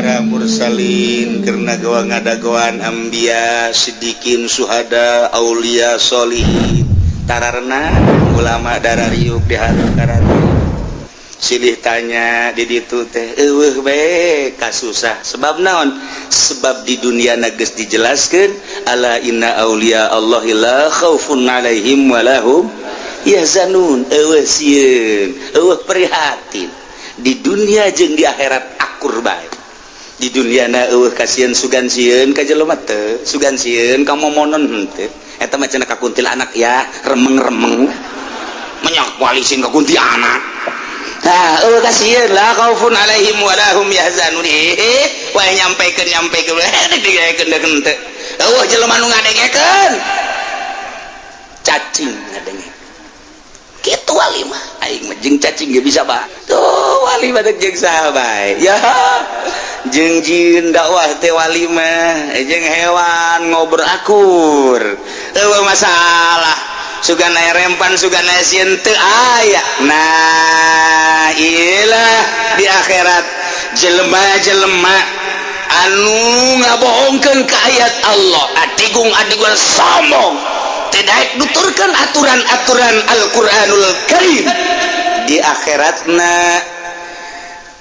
Para mursalin karena gawa ngadagoan ambia, sidikin, suhada, aulia, solihin, tararna ulama darariuk di harap. Silih tanya di ditu teh eueuh bae kasusah. Sebab naon? Sebab di dunia geus dijelaskeun, ala inna auliya Allahi la khaufun alaihim wa lahum yahzanun. Eueuh sieun, eueuh prihatin di dunia jeung di akhirat, akur bae. Di dunia na eueuh kasieun, sugan sieun ka jelema teu, sugan sieun ka momonon henteu. Eta mah cenah ka kuntilanak ya, remeng-remeng menyak walisin ka kuntilanak. Nah, eueuh kasieun, la khaufun alaihim wa lahum yahzanun. Eh, wah, nyampekeun nyampekeun digaekeun dekeun teu. Eueuh jelema nu ngadengekeun. Cacing ngadenge. Kitu wali mah, aing mah jeung cacing ge bisa ba. Tuh wali mah jeung saha bae. Ya, jeung jin dakwah teh wali mah, jeung hewan ngobrol akur. Eueuh masalah. Sugan aya rempan, sugan aya sieun teu aya. Nah, ilah di akhirat jelema-jelema anu ngabohongkeun ka ayat Allah, adigung adigung sombong, tidak nuturkeun aturan-aturan Al-Qur'anul Karim, di akhiratna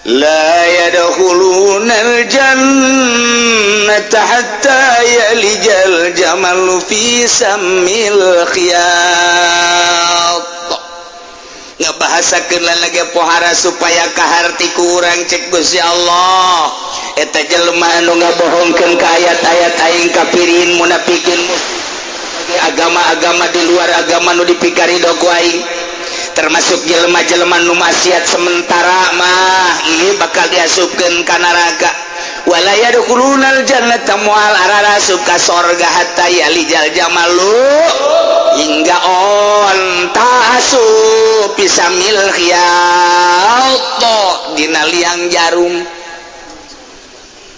la yadkhulunal jannata hatta yalijal jamalu fi sammil khiyat. Ngabahasakeun lagi pohara supaya kaharti ku urang. Cek Gusti Allah, eta jelema anu ngabohongkeun ka ayat-ayat aing, kafirin, munafikin, agama-agama di luar agama nu dipikarido ku aing, termasuk jelema-jelema nu maksiat sementara mah, ini bakal diasupkeun ka neraka. Wala yadkhulunal jannata, moal ararasup ka sorga, hatta yalijal jamalu, hingga onta asup, fi sammil khiyat, dina liang jarum.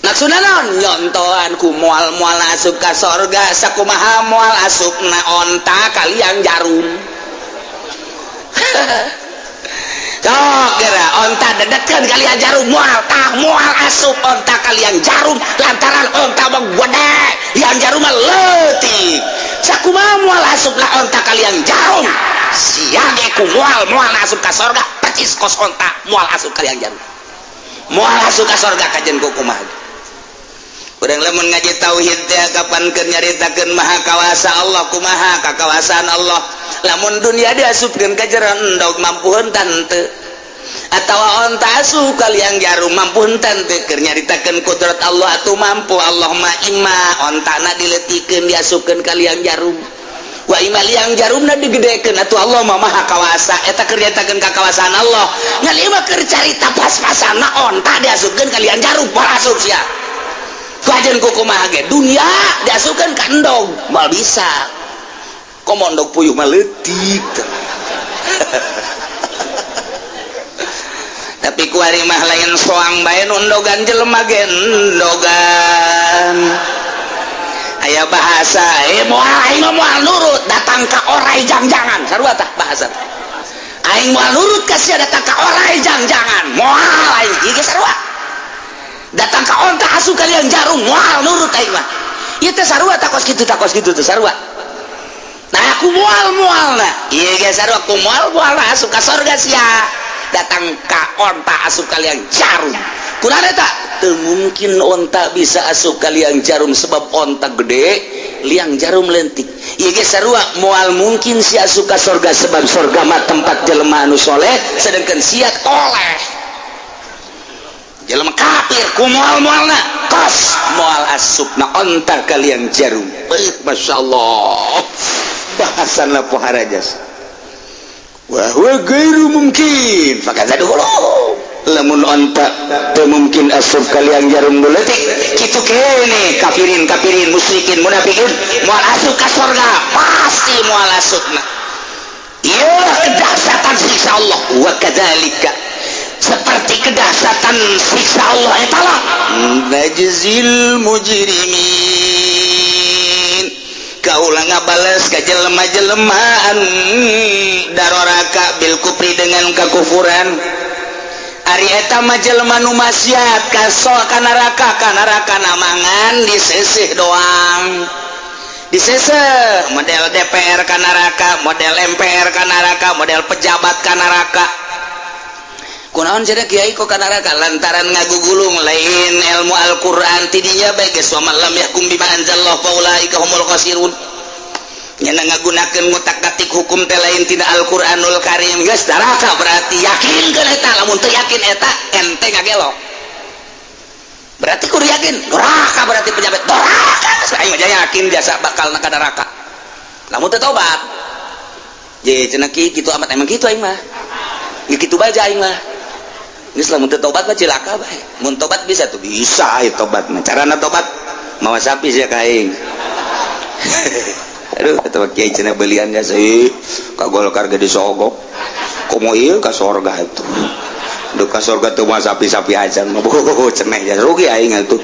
Maksudna naon? Nyontohan ku moal-moal asup ka sorga sakumaha moal asupna onta ka liang jarum. Sok geura onta dedetkeun ka liang jarum, moal tah, moal asup onta ka liang jarum lantaran onta mah gede, liang jarum mah leutik. Sakumaha moal asupna onta ka liang jarum, sia ge ku moal moal asup ka sorga, percis kos onta moal asup ka liang jarum, moal asup ka sorga kajen ku kumaha. Urang lamun ngaji tauhid teh kapan keur nyaritakeun maha kawasa Allah, kumaha kakawasaan Allah lamun dunia diasupkeun ka jero endog, mampu henteu? Atawa onta asup ka liang jarum, mampu henteu? Keur nyaritakeun kudrat Allah atuh mampu Allah mah. Ima ontana dileutikeun, diasupkeun ka liang jarum, wa ima liang jarumna digedekeun, atuh Allah mah maha kawasa. Eta keur nyaritakeun kakawasaan Allah. Ngan ieu mah keur carita pas-pasana onta diasupkeun ka liang jarum, moal asup sia. Kajen ku kumaha ge dunia diasupkeun ka endog moal bisa, komo endog puyuh mah leutik. Tapi kuari mah lain soang bae nu endogan, jelema ge endogan. Aya bahasa, eh, moal, aing mah moal nurut datang ka orai jang-jangan. Sarua tah bahasa, aing moal nurut ka sia datang ka orai jang-jangan, moal aing. Ieu ge sarua, datang ka onta asup ka liang jarum, moal nurut aing mah. Ieu teh sarua, takos kitu, takos kitu teh sarua. Nah, aku moal moal, nah ieu ge sarua, ku moal moal asup ka sorga sia datang ka onta asup ka liang jarum. Kunaon eta? Teu mungkin onta bisa asup ka liang jarum sebab onta gede, liang jarum lentik. Ieu ge sarua, moal mungkin sia asup ka sorga sebab sorga mah tempat jelema anu soleh, sedangkan sia toleh, jelema kafir. Ku moal moalna kos moal asupna onta ka liang jarum. Eh, Masya Allah, bahasana poharajas wa huwa ghairu mungkin fakadza dukhuluhum. Lamun onta teu mungkin asup ka liang jarum nu leutik, kitu kene kafirin kafirin, musyrikin munafikin moal asup ka sorga, pasti moal asupna. Ieu kedahsyatan siksa Allah. Wa kadzalika, seperti kedahsyatan siksa Allah eta lah, najzil mujrimin, kaula ngabales ka jelema-jelemaan daroraka, bil kufri, dengan kekufuran. Ari eta mah jelema nu maksiat ka neraka, ka neraka namangan diseuseuh doang, diseuseuh model DPR ka neraka, model MPR ka neraka, model pejabat ka neraka. Kunaon cenah, Kiai, kok ka neraka? Lantaran ngagugulung lain ilmu Al-Qur'an. Tidinya bae geus, "Wa lam yahkum bima anzalallahu faulaika humul khasirun." Nyana ngagunakeun ngutak-atik hukum teh lain tina Al-Qur'anul Karim, geus neraka. Berarti yakin kan eta? Lamun teu yakin, eta ente ngagelo. Berarti kudu yakin neraka. Berarti pejabat neraka. Aing mah yakin jasa bakal ka neraka lamun teu tobat. Je cenah ki kitu amat, emang kitu aing mah. Ya kitu bae aing mah. Geus, lamun teu tobat mah cilaka bae. Mun tobat bisa tuh, bisa ieu tobat mah. Carana tobat mawa sapi sia ka aing. Aduh, eta mah kiai cenah belian ya sih. Ka Golkar ge disogok. Komo ieu ka sorga itu. Duh, ka sorga tuh mah sapi-sapi aja mah ceneh ya rugi aing atuh.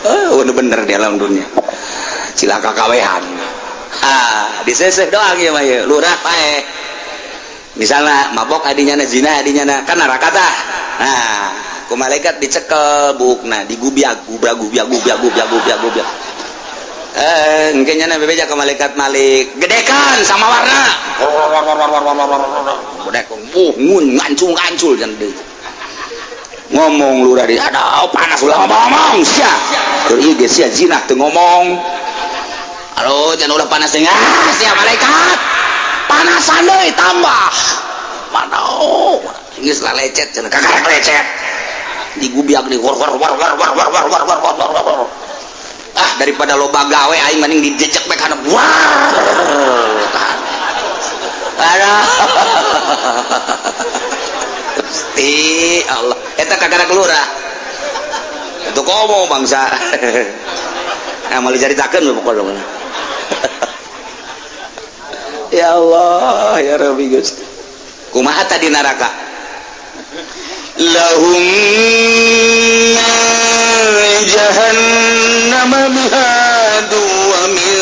Oh, bener di alam dunia. Cilaka kawehan. Ah, diseuseuh doang ieu mah ieu. Lurah pae. Misalnya mabok adinya na, zina adinya na, kan neraka tah. Nah, ku malaikat dicekel buukna, digubiak gubiak gubiak gubiak gubiak gubiak gubiak. Eh, engke nya bebeja ke malaikat Malik, gedekan sama warna. Gedekan, ngun ngancul ngancul jangan deui. Ngomong lurah di, aduh panas, ulah ngomong sia. Keur ieu ge sia zina teu ngomong. Aduh, jangan ulah panas teh. Ah, sia malaikat. Panasan deui tambah. Mana geus lah lecet cenah, kakarek lecet. Digubiak di war war war war war war war war war war war war. Ah, daripada loba gawe aing mending dijejek bae kana. War. Aduh. Gusti Allah. Eta kakarak lurah. Itu komo bangsa. Nah, mau dicaritakeun pokoknya. Ya Allah, ya Rabbi Gusti. Kumaha tadi neraka? Lahum jahannam mihadu wa min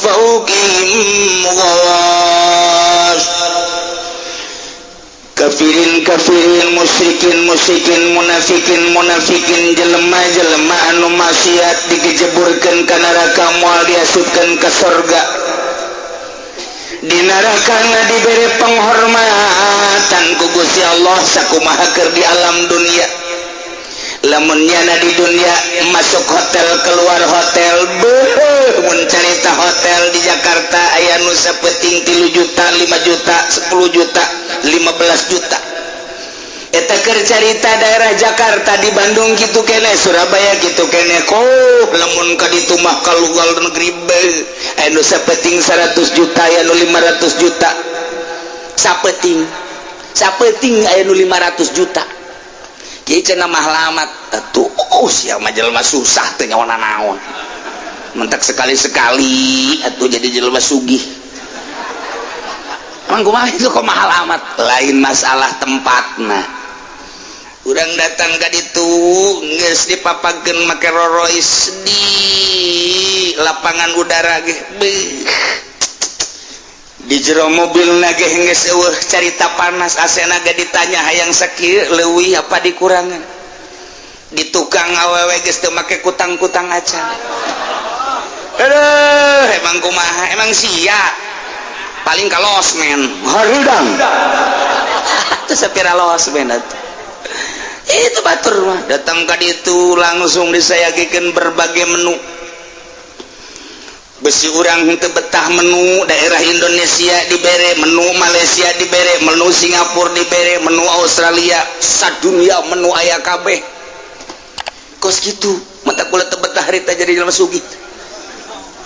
fawqihim ghawash. Kafirin kafirin, musyrikin musyrikin, munafikin munafikin, jelema jelema anu maksiat dikejeburkeun ka neraka, moal diasupkeun ka sorga. Di neraka diberi penghormatan ku Gusti Allah sakumaha keur di alam dunia. Lamun nyana di dunia masuk hotel, keluar hotel, beuh, mun carita hotel di Jakarta aya nu sapeting 3 juta, 5 juta, 10 juta, 15 juta. Eta keur carita daerah Jakarta. Di Bandung gitu kene, Surabaya gitu kene. Kok lamun ka ditu mah ka luar negeri, beuh, aya nu sapeting 100 juta, aya nu 500 juta sapeting, sapeting aya nu 500 juta. Kieu cenah mahal amat atuh. Oh, sia mah jelema susah teu nyawa naon, mentak sekali-sekali atuh jadi jelema sugih. Emang kumaha itu kok mahal amat? Lain masalah tempatna. Urang datang ka ditu geus dipapakeun make rorois di lapangan udara ge, beuh. Di jero mobil ge geus eueuh carita panas, asena ge ditanya hayang sakieu leuwih apa dikurangan. Di tukang awewe geus teu make kutang-kutang acan. Aduh, emang kumaha, emang sia paling ka losmen hareudang atuh, sapira losmen atuh. Itu batur mah datang ka ditu langsung disayagikeun berbagai menu. Besi urang teu betah, menu daerah Indonesia dibere, menu Malaysia dibere, menu Singapura dibere, menu Australia, sadunia menu aya kabeh kos gitu. Mata kula teu betah harita jadi jelema sugih,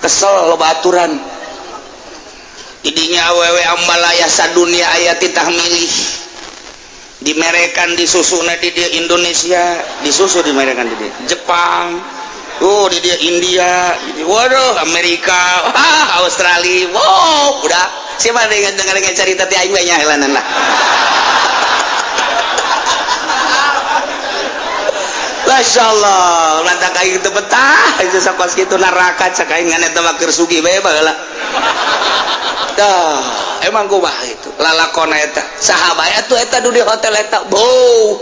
kesel loba aturan. Jadinya awewe ambalaya sadunia aya, titah milih, dimerekan di susuna di dia Indonesia, di susu dimerekan di dia Jepang, oh, di dia India, di, waduh, Amerika, ah, Australia. Wow, udah siapa dengan cerita ti aing banyak helanan lah. Masya Allah, lantak aing teu betah itu sakos kitu neraka cak aing ngan eta mah keur sugih bae baheula. Dah, emang kumaha itu lalakon eta saha bae atuh eta di hotel eta. Bau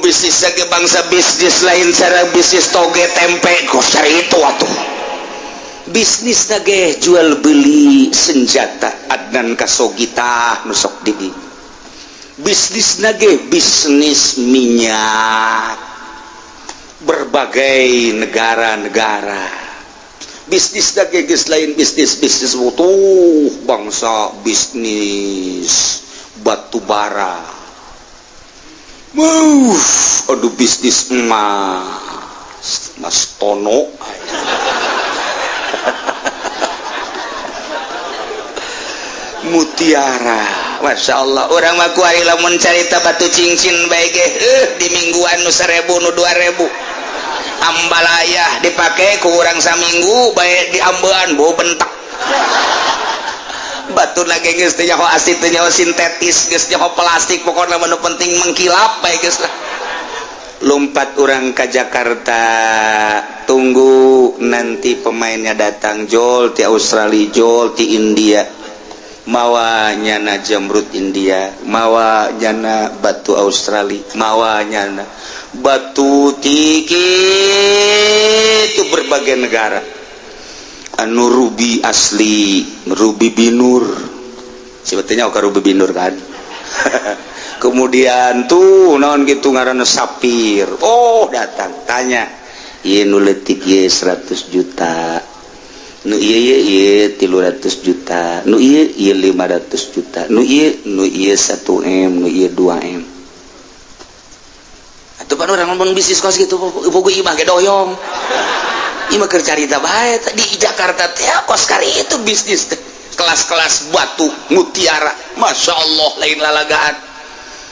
bisnis lagi bangsa bisnis lain, cara bisnis toge tempe kos cari itu atuh. Bisnis lagi jual beli senjata, Adnan Khashoggi tah nu sok di bisnis nage, bisnis minyak berbagai negara-negara, bisnis nage geus lain bisnis bisnis tuh bangsa bisnis batu bara. Aduh, bisnis emas, Mas Tono. Mutiara, Masya Allah. Urang mah kuari lamun carita batu cincin bae ge di mingguan nu 1000, nu 2000. Ambalayah dipake ku urang saminggu bae diambean bau bentak. Batu lagi geus teu nyaho asli, teu nyaho sintetis, geus nyaho plastik, pokokna mah nu penting mengkilap bae geus lah. Lompat urang ke Jakarta, tunggu nanti pemainnya datang, jol ti Australia, jol ti India, mawa nyana jamrut India, mawa nyana batu Australia, mawa nyana batu tiki itu berbagai negara anu ruby asli, ruby binur sebetulnya, oke, ruby binur kan. Kemudian tuh naon gitu ngaranna sapir. Oh, datang tanya, ieu nu leutik ieu 100 juta, nu ieu ieu ieu 300 juta, nu ieu ieu 500 juta, nu ieu nu ieu 1 M, nu ieu 2 M. Atuh pan urang ngomong bisnis kos gitu, bogo imah ge doyong. Imah keur carita bae di Jakarta teh kos kali itu bisnis teh. Kelas-kelas batu mutiara, Masya Allah, lain lalagaan.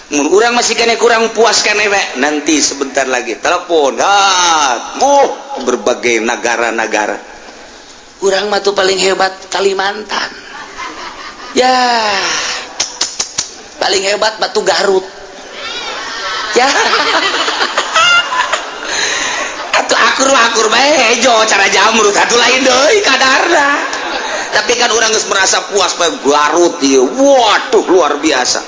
Mun urang masih kene kurang puas kene we, nanti sebentar lagi telepon, ah, berbagai negara-negara. Urang mah tuh paling hebat Kalimantan. Ya, paling hebat batu Garut. Ya. Atuh akur akur bae hejo cara jamrut atuh lain deui kadarna. Tapi kan urang geus merasa puas bae Garut ieu. Waduh, luar biasa.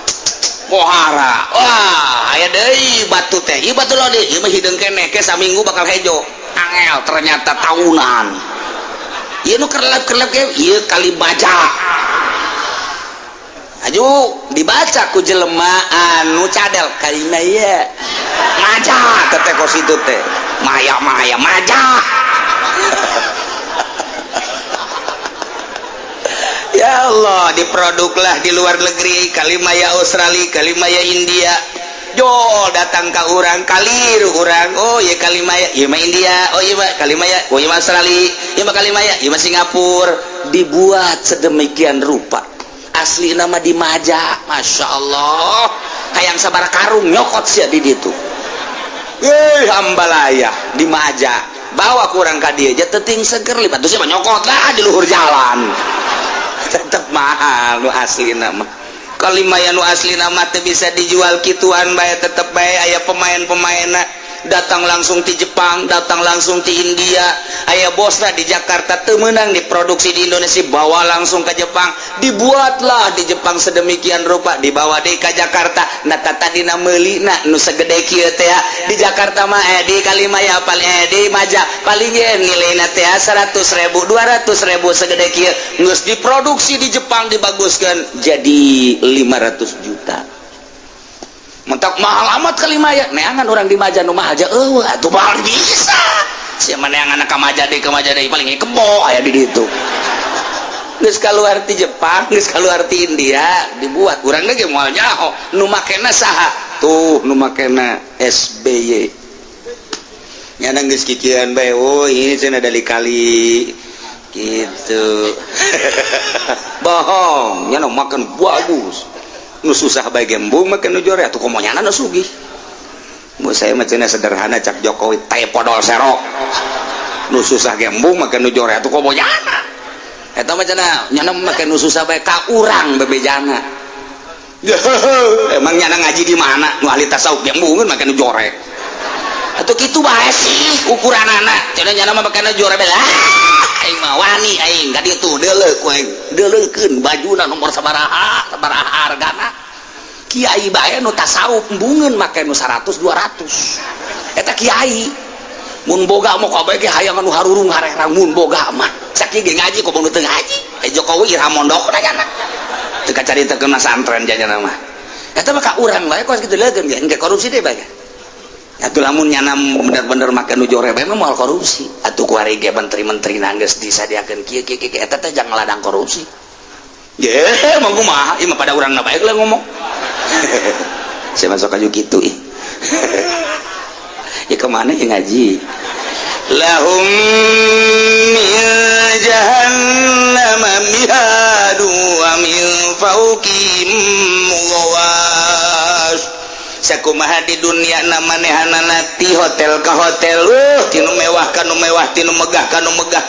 Pohara. Wah, aya deui batu teh. Ieu batu lodi, ieu mah hideung keneh ke saminggu bakal hejo. Angel ternyata tahunan. Ieu nu kerlap-kerlap ge ieu kali baca. Aju dibaca ku jelema anu cadel kalima ieu. Maja teh kos itu teh. Maya maya maja. Ya Allah, diproduklah di luar negeri, Kalimaya Australia, Kalimaya India. Jol datang ke urang, kaliru urang. Oh iya Kalimaya, iya mah India, oh iya mah Kalimaya, oh iya mah Australia, iya mah Kalimaya, iya mah Singapura. Dibuat sedemikian rupa. Asli nama di Maja, Masya Allah. Hayang sabar karung nyokot sia di ditu. Eh, ambalaya di Maja. Bawa kurang ka dieu aja teting seger lipat. Terus mah nyokot lah di luhur jalan. Tetep mahal nu asli nama. Kalimaya nu asli nama teu bisa dijual kituan bae, tetep bae aya pemain-pemainna datang langsung di Jepang, datang langsung di India, aya bosna di Jakarta teu meunang diproduksi di Indonesia, bawa langsung ke Jepang, dibuatlah di Jepang sedemikian rupa, dibawa deui ka Jakarta. Nah, tadina meulina nu segede kieu teh di Jakarta mah di Kalimaya paling di Maja paling ge nilaina teh 100 ribu, 200 ribu segede kieu. Geus diproduksi di Jepang, dibaguskan jadi 500 juta. Mentak mahal amat Kalimaya, neangan orang di Maja nu mahal aja eueuh atuh mahal bisa. Sia neangan ka Maja deui, ka Maja deui paling kebo aya di ditu. Geus kaluar ti Jepang, geus kaluar ti India, dibuat urang ge moal nyaho nu makena saha. Tuh nu makena SBY. Nyana geus kikieuan bae, oh ini cenah dari kali gitu. Bohong, nyana makan bagus. Nu susah bae gembung make nu jore atuh komo nyana nu sugih. Mun saya mah cenah sederhana, cak Jokowi teh podol serok. Nu susah gembung make nu jore atuh komo nyana. Eta mah cenah nyana make nu susah bae ka urang bebejana. Emang nyana ngaji di mana? Nu ahli tasawuf gembungeun make nu jore. Atuh kitu bae sih ukuranana. Cenah nyana mah make nu jore bae. Ah, Aing mah wani, aing ka ditu deuleu ku aing, deuleukeun bajuna nomor sabaraha sabaraha hargana. Kiai bae nu tasawuf embungeun make nu 100 200. Eta kiai mun boga mau kabeh ge hayang anu harurung harerang mun boga mah. Sakieu ge ngaji komo nu teu ngaji. Eh, Jokowi ira mondok na nyana teu kacarita kena santren janyana mah. Eta mah ka urang bae kos kitu leukeun ge engke korupsi deh bae. Atuh lamun nyana bener-bener make nu jore bae mah moal korupsi. Atuh kuari ge menteri-menteri geus disadiakeun kieu kieu kieu, eta teh jangan ladang korupsi. Ye, emang kumaha? Ieu mah pada urang na bae lah ngomong. Saya masuk aja gitu ih. Ya kemana ya ngaji? Lahum min jahannam mihadu wa min fawqihim ghawash. Sakumaha di dunia manehanana ti hotel ka hotel, tinu mewah kanu mewah, tinu megah kanu megah.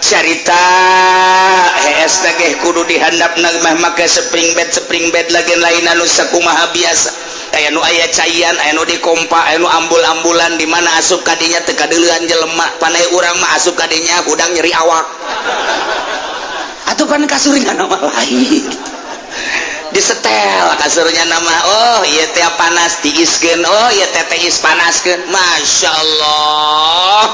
Carita HS teh kudu dihandap mah make spring bed, spring bed lagi lain anu sakumaha biasa, aya nu aya caian, aya nu dikompa, aya nu ambul-ambulan, di mana asup kadinya teu kadeulean jelema. Panai urang mah asup kadinya hudang nyeri awak. Atuh pan kasurnya nama lain disetel kasurnya nama, oh iya teh panas tiiskeun, oh iya teh tiis panaskeun. Masya Allah,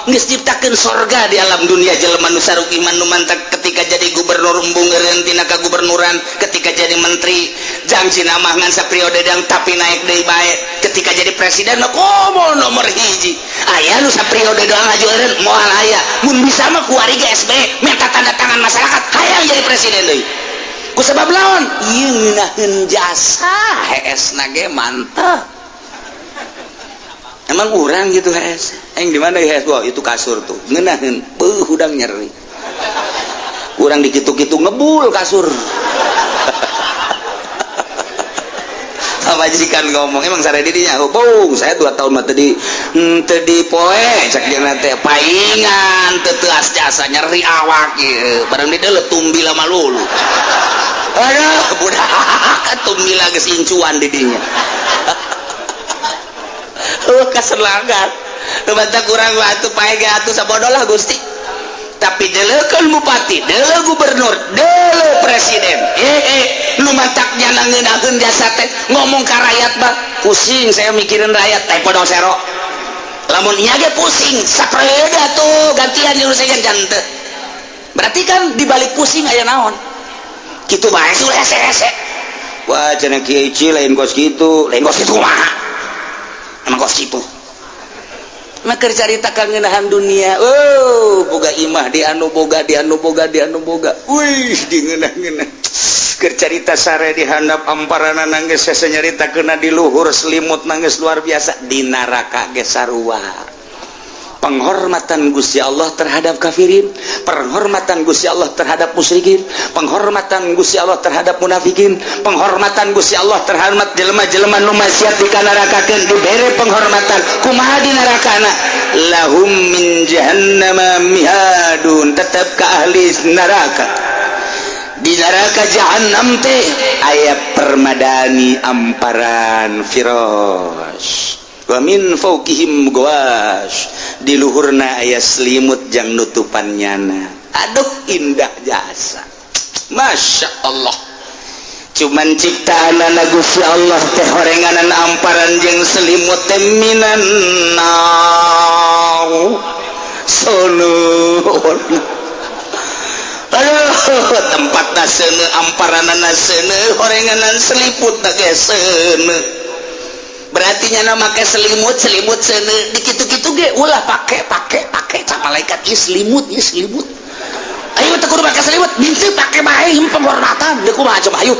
geus ciptakeun sorga di alam dunia jelema nu saruki nu mantak. Ketika jadi gubernur embung eureun tina kagubernuran, ketika jadi menteri jangji mah ngan sapriode dang tapi naik deui bae. Ketika jadi presiden mah komo nomor hiji. Aya nu sapriode doang aju eureun? Moal aya. Mun bisa mah kuari ge SBY minta tanda tangan masyarakat hayang jadi presiden deui. Ku sebab lawan ieu ngeunaheun jasa HS na ge mantap. Emang urang gitu HS yang di mana HS? Wah, itu kasur tuh ngeunaheun, beuh, hudang nyeri. Urang dikitu-kitu ngebul kasur. Pamajikan ngomong, "Emang sare didinya?" "Oh, bung, saya 2 tahun mah tadi tadi poe." Cek dia teh paingan teu teuas jasa, nyeri awak ieu. Barang di deuleu tumbila malulu. Aduh, budak tumbila geus incuan di dinya. Oh, kaselangan. Nu batak kurang atuh pae ge atuh sabodo lah Gusti. Tapi deuleukeun bupati, deuleu gubernur, deuleu presiden. Eh eh, nu matak nyana ngeunaheun jasa teh ngomong ka rakyat mah, "Pusing saya mikirin rakyat teh podong sero." Lamun nya ge pusing, sapreda tuh gantian jeung sejen teu. Berarti kan dibalik pusing aya naon? Kitu bae sih hese-hese. Wah, cenah Kiai Ci lain kos kitu, lain kos kitu kumaha? Emang kos kitu. Maka carita kangenahan dunia, oh, boga imah di anu boga, di anu boga, di anu boga. Wih, di ngeunah-ngeunah. Keur carita sare di handap amparana nangis, hese nyarita kena di luhur selimut nangis luar biasa. Di neraka ge sarua. Penghormatan Gusti Allah terhadap kafirin, penghormatan Gusti Allah terhadap musyrikin, penghormatan Gusti Allah terhadap munafikin, penghormatan Gusti Allah terhadap jelema-jelema nu maksiat dikanarakakeun, dibere penghormatan. Kumaha di nerakana? Lahum min jahannama mihadun. Tetap ke ahli neraka, di neraka jahannam teh aya permadani amparan firas, wa min fawqihim ghawash, di luhurna aya selimut jang nutupan nyana. Aduh, indah jasa, Masya Allah. Cuman ciptaan Gusti Allah teh horenganan amparan jeung selimut teh minan nar seuneu. Aduh, tempatna seuneu, amparanana seuneu, horenganan seliput ge seuneu. Berarti nyana make selimut, selimut seuneu, dikitu-kitu ge ulah pake pake pake. Cak malaikat, ieu selimut, ieu selimut, ayo teu kudu make selimut, bintu pake bae, penghormatan deui. Kumaha coba? Ayo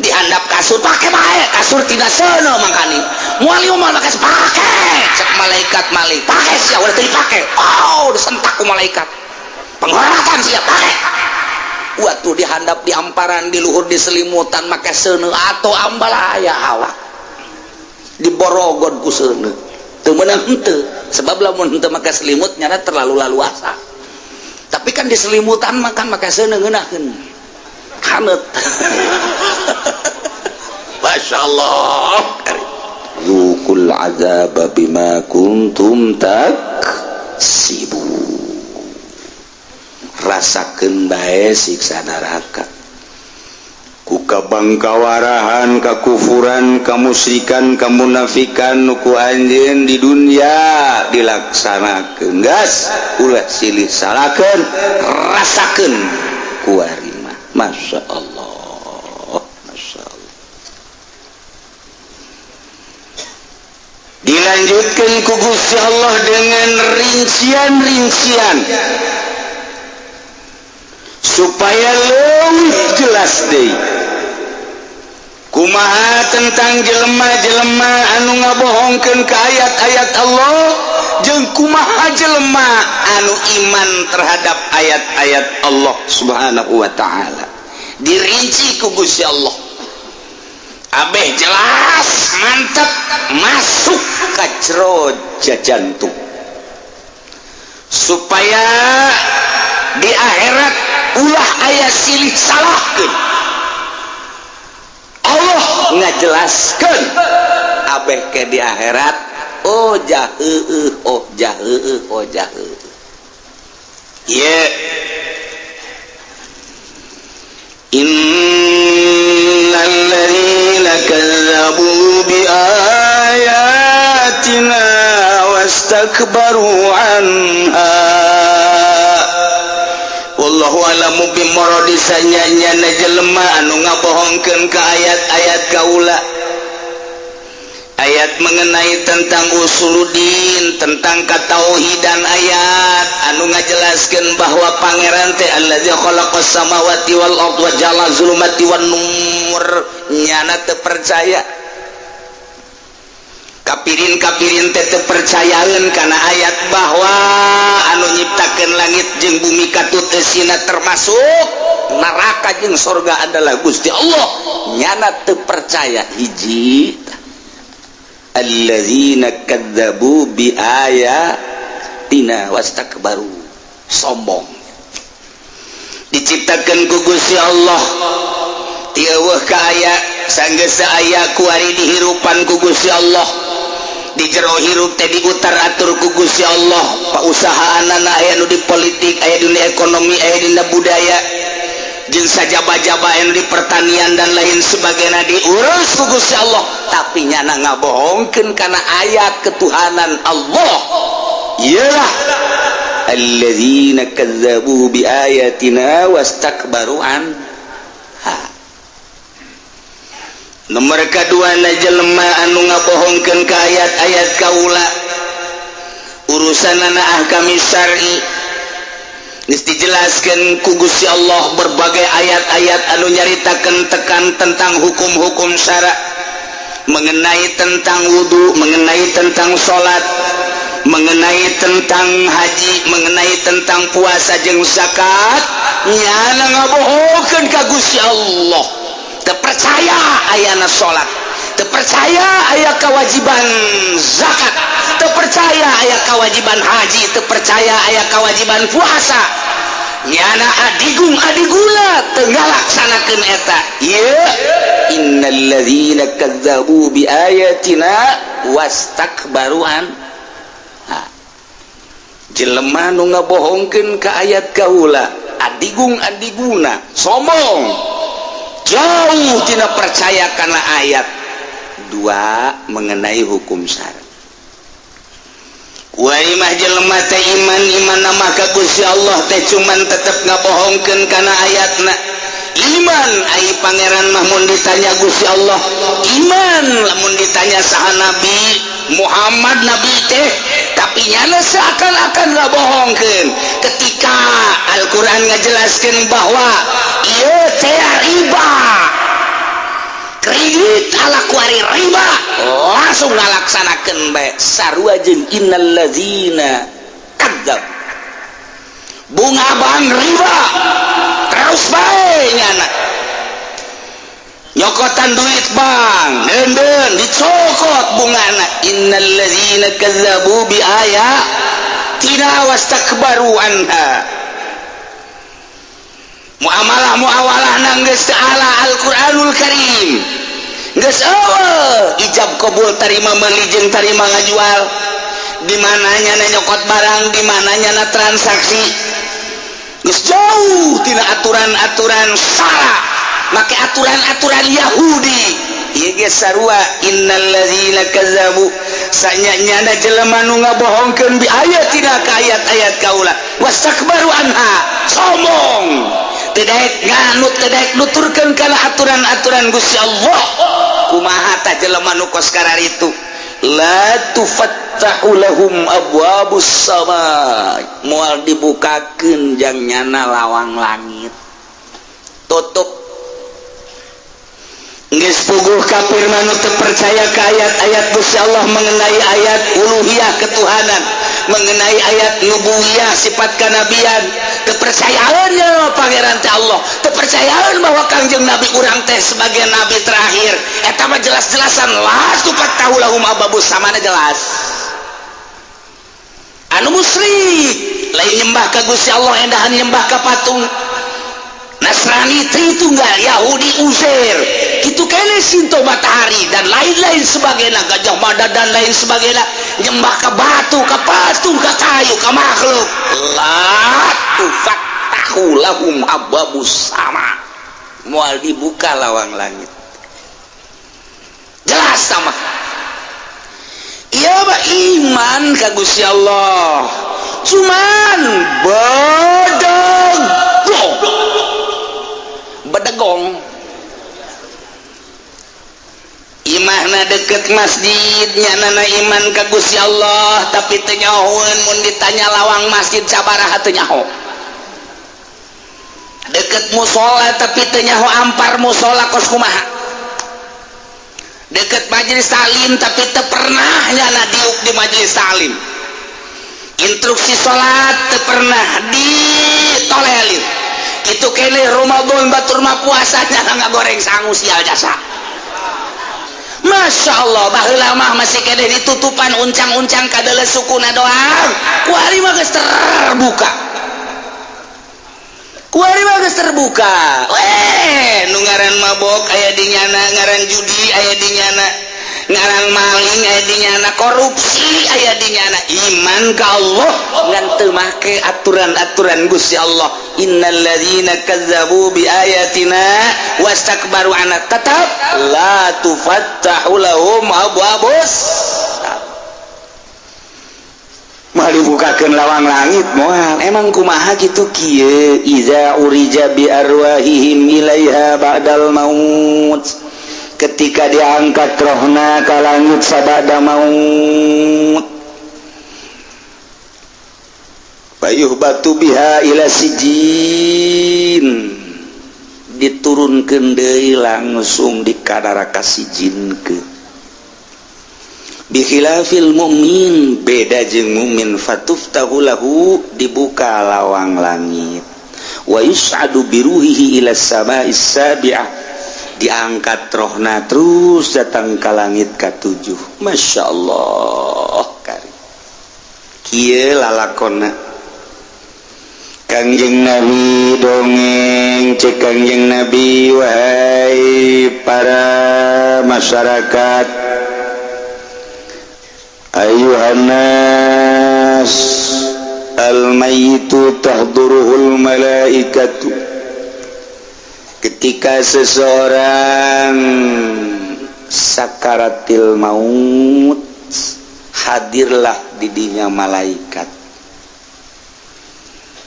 dihandap kasur pake bae, kasur tidak seuneu mangkani moal ieu moal make. Pake, cek malaikat malik, pake sia, udah teu dipake. Oh, disentak ku malaikat, penghormatan sia, pake. Waktu dihandap di amparan, di luhur di selimutan make seuneu atau ambalaya awak diborogon ku seuneu. Teu meunang henteu, sebab lamun henteu make selimut nyana terlalu laluasa. Tapi kan di selimutan makan make seuneu ngeunaheun haneut. Masya Allah. Dzukul azaba bima kuntum taksibun. Rasakeun bae siksa neraka ku kabangkawarahan, kakufuran, kamusyrikan, kamunafikan nu ku anjeun di dunia dilaksanakeun. Gas, ulah silih salahkeun, rasakeun kuari mah. Masya Allah, Masya Allah. Dilanjutkan ku Gusti Allah dengan rincian-rincian supaya lebih jelas deh kumaha tentang jelema-jelema anu ngabohongkeun ke ayat-ayat Allah jeung kumaha jelema anu iman terhadap ayat-ayat Allah Subhanahu wa Ta'ala. Dirinci ku Gusti Allah, abeh jelas, mantap, masuk ka jero jantung supaya di akhirat ulah aya silih salahkeun. Allah ngajelaskeun abeh ke di akhirat, oh jaheueuh, oh jaheueuh, oh jaheueuh. Ye, innalladzina kazzabu bi ayatina wastakbaru anha wallahu a'lamu bimuradi. Sanyanya jelema anu ngabohongkeun ka ayat-ayat kaula, ayat mengenai tentang usuluddin, tentang katauhidan, ayat anu ngajelaskeun bahwa Pangeran teh allazi khalaqas samawati wal ardh wa ja'ala zulumati wan nur, nyana teu percaya. Kapirin-kapirin teh teu percayaeun kana ayat bahwa anu nyiptakeun langit jeung bumi katut eusina, termasuk neraka jeung sorga, adalah Gusti Allah, nyana teu percaya. Hiji, allazina kadzabu bi ayatina wastakbaru, sombong. Diciptakeun ku Gusti Allah ti eueuh ka aya, sanggeus aya kuari dihirupan ku Gusti Allah, di jero hirup teh diutar atur ku Gusti Allah. Pausahaanana aya nu di politik, aya di ekonomi, aya dina budaya jeung sajaba-jaba, aya nu di pertanian dan lain sebagainya, diurus ku Gusti Allah, tapi nyana ngabohongkeun kana ayat ketuhanan Allah. Iyalah, alladzina kazzabu bi ayatina wastakbaru an ha. Nomor kedua na jelema anu ngabohongkeun ka ayat-ayat kaula, urusanana ahkami syar'i. Geus dijelaskeun ku Gusti Allah berbagai ayat-ayat anu nyaritakeun tekan tentang hukum-hukum syara, mengenai tentang wudu, mengenai tentang salat, mengenai tentang haji, mengenai tentang puasa jeung zakat, nyana ngabohongkeun ka Gusti Allah. Teu percaya ayana salat, teu percaya aya kewajiban zakat, teu percaya aya kewajiban haji, teu percaya aya kewajiban puasa, nyana adigung adiguna teu ngalaksanakeun eta. Ieu, innalladzina kadzabu bi ayatina wastakbaru an ha. Jelema nu ngabohongkeun ka ayat kaula, adigung adiguna, sombong, jauh tina percaya karena ayat. Dua, mengenai hukum syara. Kuari mah jelema teh iman iman nama ka Gusti Allah teh, cuman tetep ngabohongkeun kana ayatna. Iman ai Pangeran mah, mun ditanya Gusti Allah iman, lamun ditanya saha Nabi Muhammad, Nabi teh, tapi nyana seakan-akan ngabohongkeun ketika Al-Qur'an ngajelaskeun bahwa ieu teh riba, kredit ala kuari riba, langsung ngalaksanakeun bae. Sarua jeung innallazina kadzab, bunga bank riba, terus bae nyana nyokotan duit bank, denden dicokot bungana. Innallazina kazzabu bi ayatina wastakbaru anha. Muamalah muawalah nang geus teu ala Al-Qur'anul Karim, geus eueuh ijab kabul, tarima meuli jeung tarima ngajual, di mananya na nyokot barang, di mananya na transaksi. Geus jauh tina aturan-aturan syara, make aturan-aturan Yahudi. Ieu ge sarua, innalladzina kazzabu, sanya-nyana jelema nu ngabohongkeun bi ayatina ka ayat-ayat kaula, wastakbaru anha, sombong, teu daek nganut, teu daek nuturkeun kana aturan-aturan Gusti Allah. Kumaha tah jelema nu kos kararitu? La tufattahu lahum abwabus sama, moal dibukakeun jang nyana lawang langit, tutup. Geus puguh kafir mah nu teu percaya ka ayat-ayat Gusti Allah, mengenai ayat uluhiyah, ketuhanan, mengenai ayat nubuwiyah, sifat kanabian. Kepercayaannya Pangeran teh Allah, kepercayaan bahwa Kangjeng Nabi urang teh sebagai nabi terakhir, eta mah jelas-jelasan la tufattahu lahum abwabus samana, jelas. Anu musyrik lain nyembah ka Gusti Allah, endahan nyembah ka patung. Nasrani Tritunggal, Yahudi Uzair, itu kene Sinto matahari dan lain-lain sebagainya, Gajah Mada dan lain sebagainya, nyembah ke batu, ke patung, ke kayu, ke makhluk. La tufattahu lahum abwabus sama, moal dibuka lawang langit, jelas. Sama iya mah iman ka Gusti Allah, cuman bedegong bedegong. Imahna deket masjid, nyanana iman ka Gusti Allah, tapi teu nyahoeun. Mun ditanya lawang masjid sabaraha, teu nyaho. Deket musola, tapi teu nyaho ampar musola kos kumaha. Deket majelis taklim, tapi teu pernah nyana diuk di majelis taklim. Instruksi salat teu pernah ditolelir. Itu kene Ramadan, batur mah puasanya nggak goreng sangu, sial jasa. Masya Allah, baheula mah masih kene ditutupan uncang-uncang kadele sukuna doang. Kuari mah geus terbuka, kuari mah geus terbuka. Weh, nu ngaran mabok aya di nyana, ngaran judi aya di nyana, ngaran maling aya di nyana, korupsi aya di nyana. Iman ka Allah ngan teu make aturan-aturan Gusti Allah. Innalladzina kazzabu bi ayatina wastakbaru anha, tetap la tufattahu lahum abwabus. Moal dibukakeun lawang langit, moal. Emang kumaha kitu? Kieu, iza urija bi arwahihim ilaiha ba'dal maut, ketika diangkat rohna ka langit sabada maut, fayuhbatu biha ila sijin, diturunkeun deui langsung di ka sijinkeun. Bikhilafil mukmin, beda jeung mukmin, fatuftahu lahu, dibuka lawang langit, wa yus'adu biruhihi ila sama'is sabi'ah, diangkat rohna terus datang ke langit katujuh. Masya Allah, kari kieu lalakonna. Kangjeng Nabi dongeng, cek Kangjeng Nabi, "Wahai para masyarakat, ayuhannas, al-mayyitu tahduruhul malaikatu." Ketika seseorang sakaratil maut, hadirlah didinya malaikat.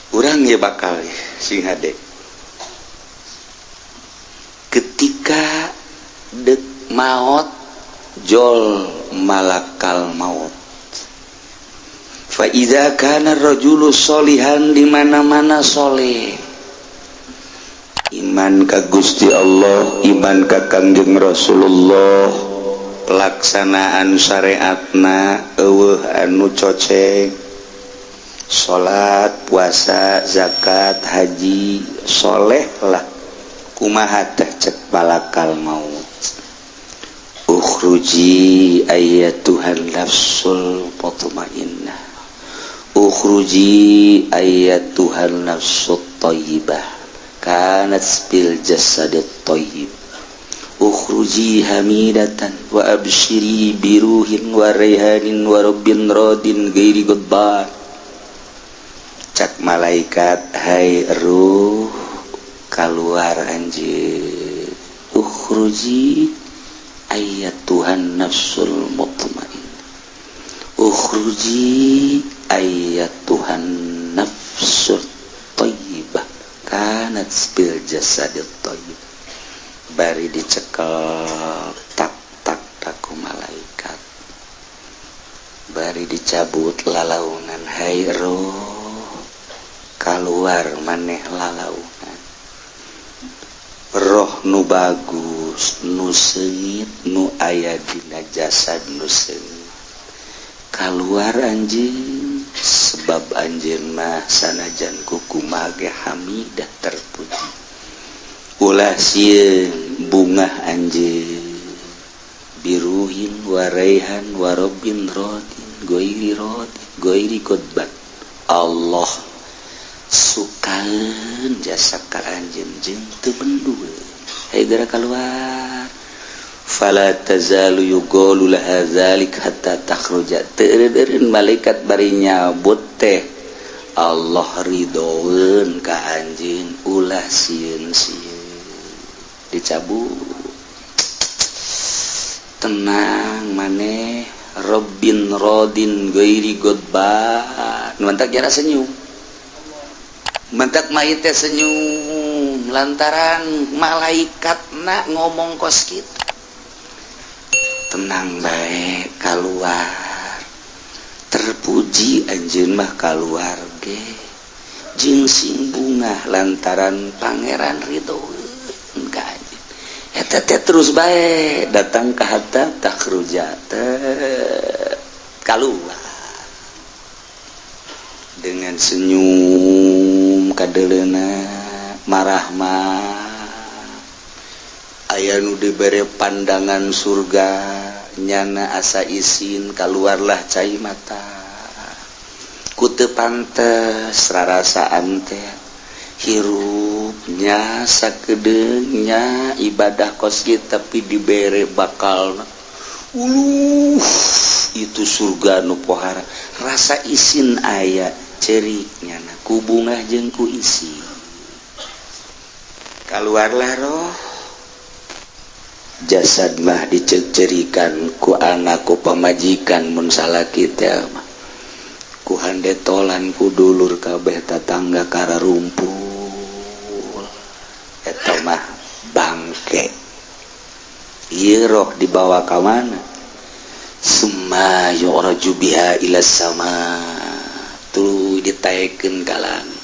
Urang ya bakal sing hade ketika dek maut, jol malakal maut. Fa idza kana rajulu solihan, di mana-mana soleh, iman ka Gusti Allah, iman ka Kangjeng Rasulullah, pelaksanaan syariatna euweuh anu coceng, salat, puasa, zakat, haji, soleh lah. Kumaha teh cek malakal maut? Ukhruji ayyatuhan nafsul mutmainnah, ukhruji ayyatuhan nafsut thayyibah, kanat bil jasadit thayyib, ukhruji hamidatan wa abshiri biruhin wa raihanin wa rabbin radin ghairi ghadban. Cak malaikat, "Hai ruh, keluar anjir. Ukhruji ayyatuhan nafsul mutmain, ukhruji ayyatuhan nafsul thayyibah kanat bil jasadit thayyib." Bari dicekel tak tak taku malaikat, bari dicabut lalaunan. "Hai roh, keluar maneh lalaunan, roh nu bagus, nu seungit, nu aya dina jasad nu seungit, keluar anjing, sebab anjeun mah sanajan kukumaha ge hamidah, terpuji. Ulah sieun, bungah anjeun, biruhin waraihan warobin rodin goiri rodin goiri godban. Allah sukaeun jasa ka anjeun jeung teu bendul. Hayu geura keluar." Fala tazalu yuqalu laha dzalik hatta takhruja. Teu eureun malaikat bari nyabut teh, Allah ridhoeun ka anjeun, ulah sieun-sieun. Dicabut, "Tenang maneh, Robbin rodin gairi godban." Mantak jara senyum, mentak mayit teh senyum lantaran malaikat nak ngomong kos gitu, "Tenang baik, keluar, terpuji anjeun mah, keluar ge jeung sing bungah lantaran Pangeran ridho ka anjeun." Eta teh terus bae datang ke hatta takhruja, keluar dengan senyum kadeleuna marahmah. Aya nu dibere pandangan surga, nyana asa isin, keluarlah cai mata ku teu pantes rarasaan teh hirupnya sakedeungnya ibadah kos kitu, tapi dibere bakal uluh itu surga nu pohara. Rasa isin aya, cerik nyana ku bungah jeung ku isi. Keluarlah roh, jasad mah dicerikan ku anak, ku pamajikan mun salaki teh mah, ku handetolan, ku dulur kabeh, tatangga kararumpul. Eta mah bangke. Ieu roh dibawa ka mana? Summa yu'raju biha ila sama, tuluy ditaekeun ka langit.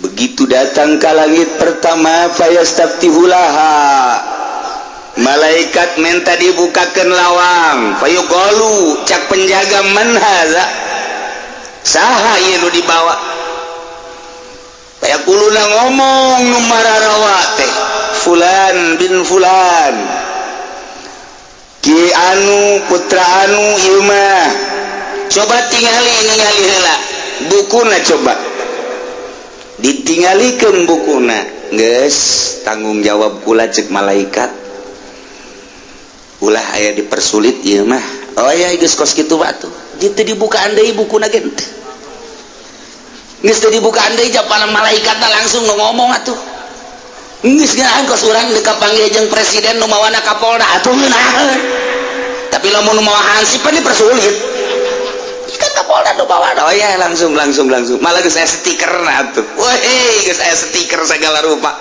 Begitu datang ke langit pertama, fayastaftihu laha, malaikat minta dibukakan lawang. Fayuqalu, cak penjaga, "Man hadza?" Saha ieu nu dibawa? Fayaquluna, ngomong nu mararawa teh, "Fulan bin fulan, ki anu putra anu ieu mah. Coba tingali, ningali heula bukuna." Coba ditinggalikeun bukuna. "Geus, tanggung jawab kula," cek malaikat, "ulah aya dipersulit ieu mah." Oh ya, geus kos kitu batu gitu, dibukaan deui bukuna ge henteu. Geus teu dibukaan deui, japan malaikat langsung ngomong atuh. Geus ngeunaheun kos urang deuk kapanggih jeung presiden, nu mawana Kapolda atuh ngeunaheun. Tapi lamun nu mawa hansip pan dipersulit kan. Kapolda nu mawana, oh ya, langsung langsung langsung, malah geus aya stiker atuh. Wah, geus aya stiker segala rupa,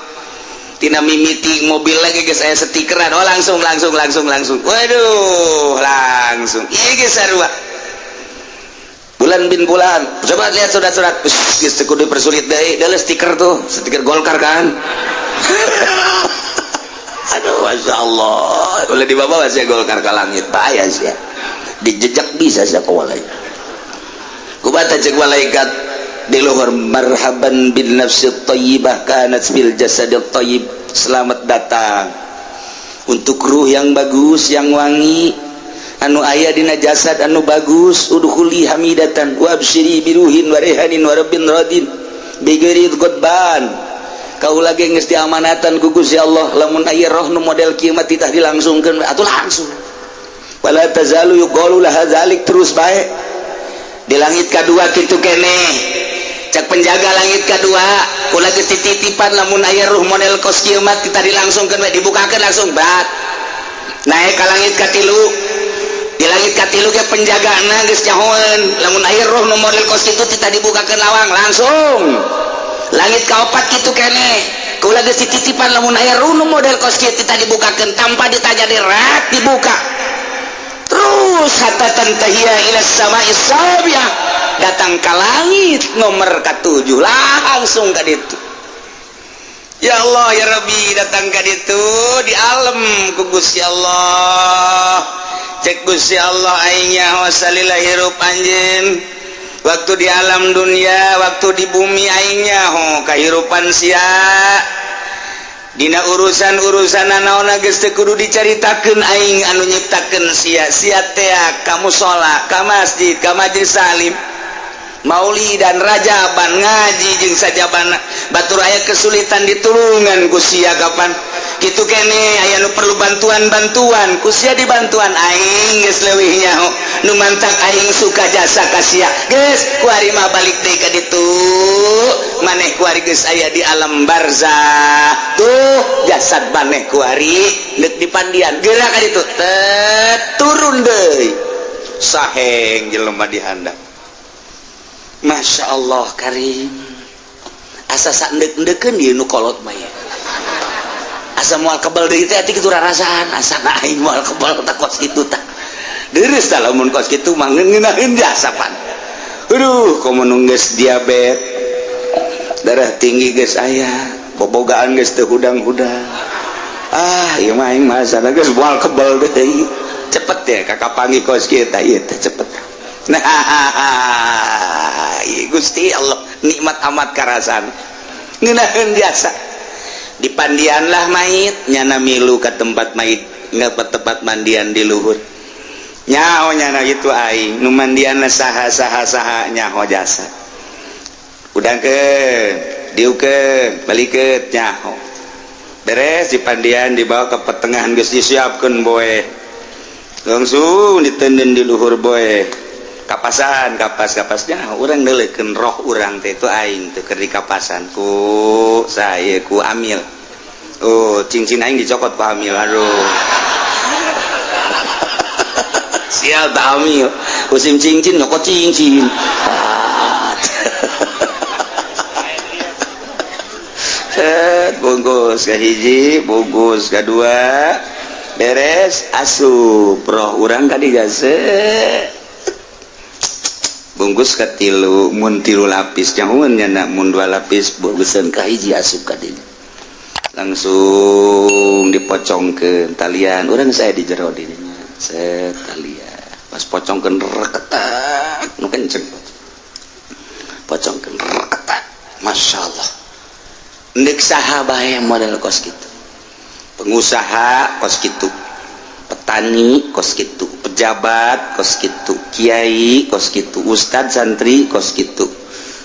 tina mimiti mobil lagi geus aya stikeran. Oh, langsung langsung langsung langsung, waduh, langsung ieu geus sarua. "Bulan bin bulan, coba lihat surat-surat." Geus teu kudu dipersulit deui, deuleu stiker tuh, stiker Golkar kan. Aduh, masya Allah, boleh dibawa sih Golkar ke langit, bahaya sih ya. Dijejak bisa sih kawalai. Kubata cek malaikat di luhur, "Marhaban bin nafsi thayyibah kanat bil jasadit thayyib." Selamat datang untuk ruh yang bagus, yang wangi, anu aya dina jasad anu bagus. Udkhuli hamidatan wa absyiri biruhin wa rehanin wa rabbin radin bighairi ghadban. Kau lagi geus diamanatan ku Gusti Allah, lamun aya roh nu model kieu mah titah dilangsungkeun atuh langsung. Wala tazalu yuqalu laha dzalik, terus bae. Di langit kedua kitu keneh. Cek penjaga langit kedua, kula geus tititipan, lamun aya ruh model kos kieu mah kita dilangsungkeun we, dibukakeun langsung berat. Naik ka langit katilu. Di langit katilu ge penjagana geus nyahoeun, lamun aya ruh nu model kos kitu kita dibukakeun lawang langsung. Langit kaopat kitu keneh. Kula geus tititipan, lamun aya ruh nu model kos kieu kita dibukakeun tanpa ditanya, diret dibuka. Terus hatta tantahiya ila samai sabiah, datang ke langit nomor ke-7, langsung ke ditu. Ya Allah, ya Rabbi, datang ke ditu di alam ku Gusti Allah. Cek Gusti Allah, aing nyaho salila hirup anjeun waktu di alam dunia, waktu di bumi, aing nyaho kahirupan sia dina urusan-urusan naon geus teu kudu dicaritakeun, aing anu nyiptakeun sia. Sia tea ka musola, ka masjid, ka majelis salim, maulid dan rajaban, ngaji jeung sajabana. Batur aya kesulitan, ditulungan ku sia. Kapan kitu kene aya nu perlu bantuan-bantuan, ku sia dibantuan. Aing geus leuwih nyaho, nu mantak aing suka jasa ka sia. Geus, kuari mah balik deui ka ditu. Maneh kuari geus aya di alam barzah. Tuh jasad maneh kuari deuk dipandian, geura ka ditu. Tet, turun deui, saheng jelema di handap. Masya Allah Karim, asa sakndek-ndekeun ieu nu kolot mah ieu. Asa moal kebal deui teh kitu rarasaan, asa na aing moal kebal tah kos kitu tah. Deureuh tah lamun kos kitu mah ngeunaheun jasa pan. Aduh, komo nu geus diabet, darah tinggi geus aya, bobogaan geus teu hudang-hudang. Ah, ieu mah aing mah asana geus moal kebal deui. Cepet ya kakak panggih kos kieu tah, ieu teh cepet. Nah, Gusti Allah nikmat amat karasan, ngeunaheun biasa. Dipandianlah mayit, nyana milu ke tempat mayit, nggak ke tempat mandian di luhur. Nyaho nyana itu aing nu mandianna saha saha saha, nyaho jasa udangkeun, diukeun, balikeun, nyaho. Beres dipandian, dibawa ke pertengahan, geus disiapkeun boe, langsung ditenden di luhur boe, kapasan, kapas kapasnya. Urang neuleukeun roh urang teh, itu aing teh keur dikapasan ku saya, ku amil. Oh, cincin aing dicokot ku amil. Aduh, sial tak amil, musim cincin nyokot cincin. Ah. Set, bungkus ke hiji, bungkus kedua, beres, asup roh urang ka digase, bungkus ke tilu. Mun tilu lapis nyahoeun nya, mun dua lapis bungkusan ka hiji, asup ka dinya, langsung dipocongkeun talian. Urang saya di jero dinya, set, talian pas pocongkeun, reketak nu kenceng, pocongkeun, reketak. Masya Allah, ndek saha bae model kos kitu, pengusaha kos kitu, petani kos kitu, pejabat kos kitu, kiai kos kitu, ustad, santri kos kitu,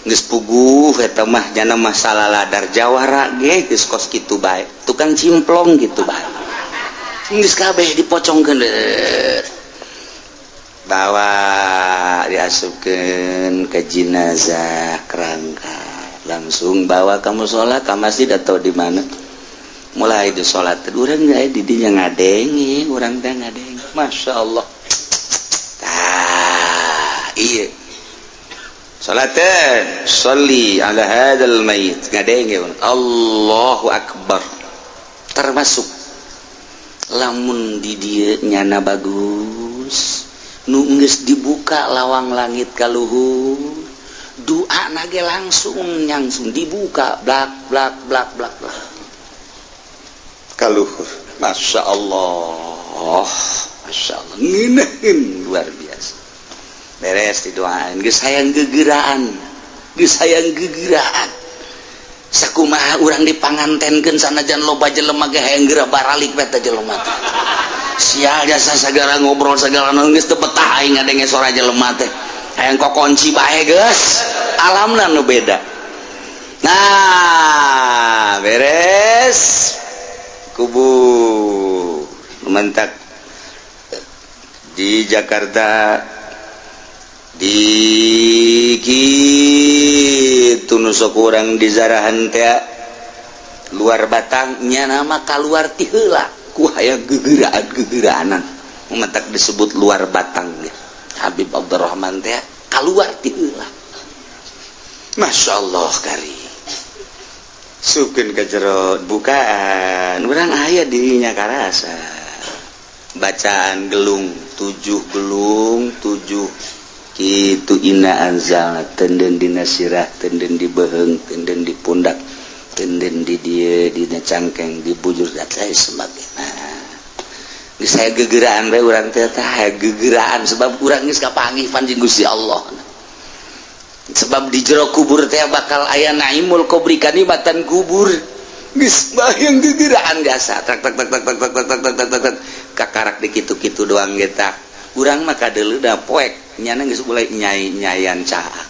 geus puguh eta mah. Jana masalah ladar jawara ge geus kos kitu bae, tukang cimplong gitu bae, geus kabeh dipocongkeun, bawa diasupkeun ke jenazah kerangka, langsung bawa ke musola, ke masjid atau di mana, mulai di sholat. Urang di dinya ngadenge, urang teh ngadenge. Masya Allah. Tah iya, salatan sholli ala hadzal mayit, ngadenge Allahu akbar. Termasuk lamun di dieu nyana bagus, nu geus dibuka lawang langit ka luhur, doa nage langsung langsung dibuka, blak blak blak blak blak kaluhur. Masya Allah, Masya Allah, ngeunaheun luar biasa. Beres didoain, geus hayang gegeraan, geus hayang gegeraan. Sakumaha urang dipangantenkeun, sanajan loba jelema ge hayang geura baralik we teh jelema teh. Sial jasa sagala ngobrol, sagala naon, geus teu betah aing ngadenge sora jelema teh, hayang kokonci bae geus. Alamna nu beda. Nah, beres kubur, mentak di Jakarta. Di kitu nu sok urang dizarahan teh luar batangnya, nama keluar ti heula ku hayang gegeraan gegeraanan, matak disebut luar batang ya. Habib Abdurrahman teh keluar ti heula. Masya Allah kari sukeun ka jero bukaan urang aya dirinya karasa bacaan gelung tujuh, gelung tujuh kitu. Inna anzalna tenden dina sirah, tenden di beheng, tenden di pundak, tenden di dia, dina cangkeng, di bujur dan lain sebagainya. Geus saya gegeraan bae urang teh, tah gegeraan sebab urang geus kapanggih panjing Gusti Allah, sebab di jero kubur teh bakal aya naimul kubri, kanikmatan kubur. Geus bayang gegeraan jasa tak tak tak tak tak tak tak tak tak tak tak kakarak di kitu-kitu doang ge. Tak urang mah kadeuleu da poek nyana geus mulai nyai nyayan caak,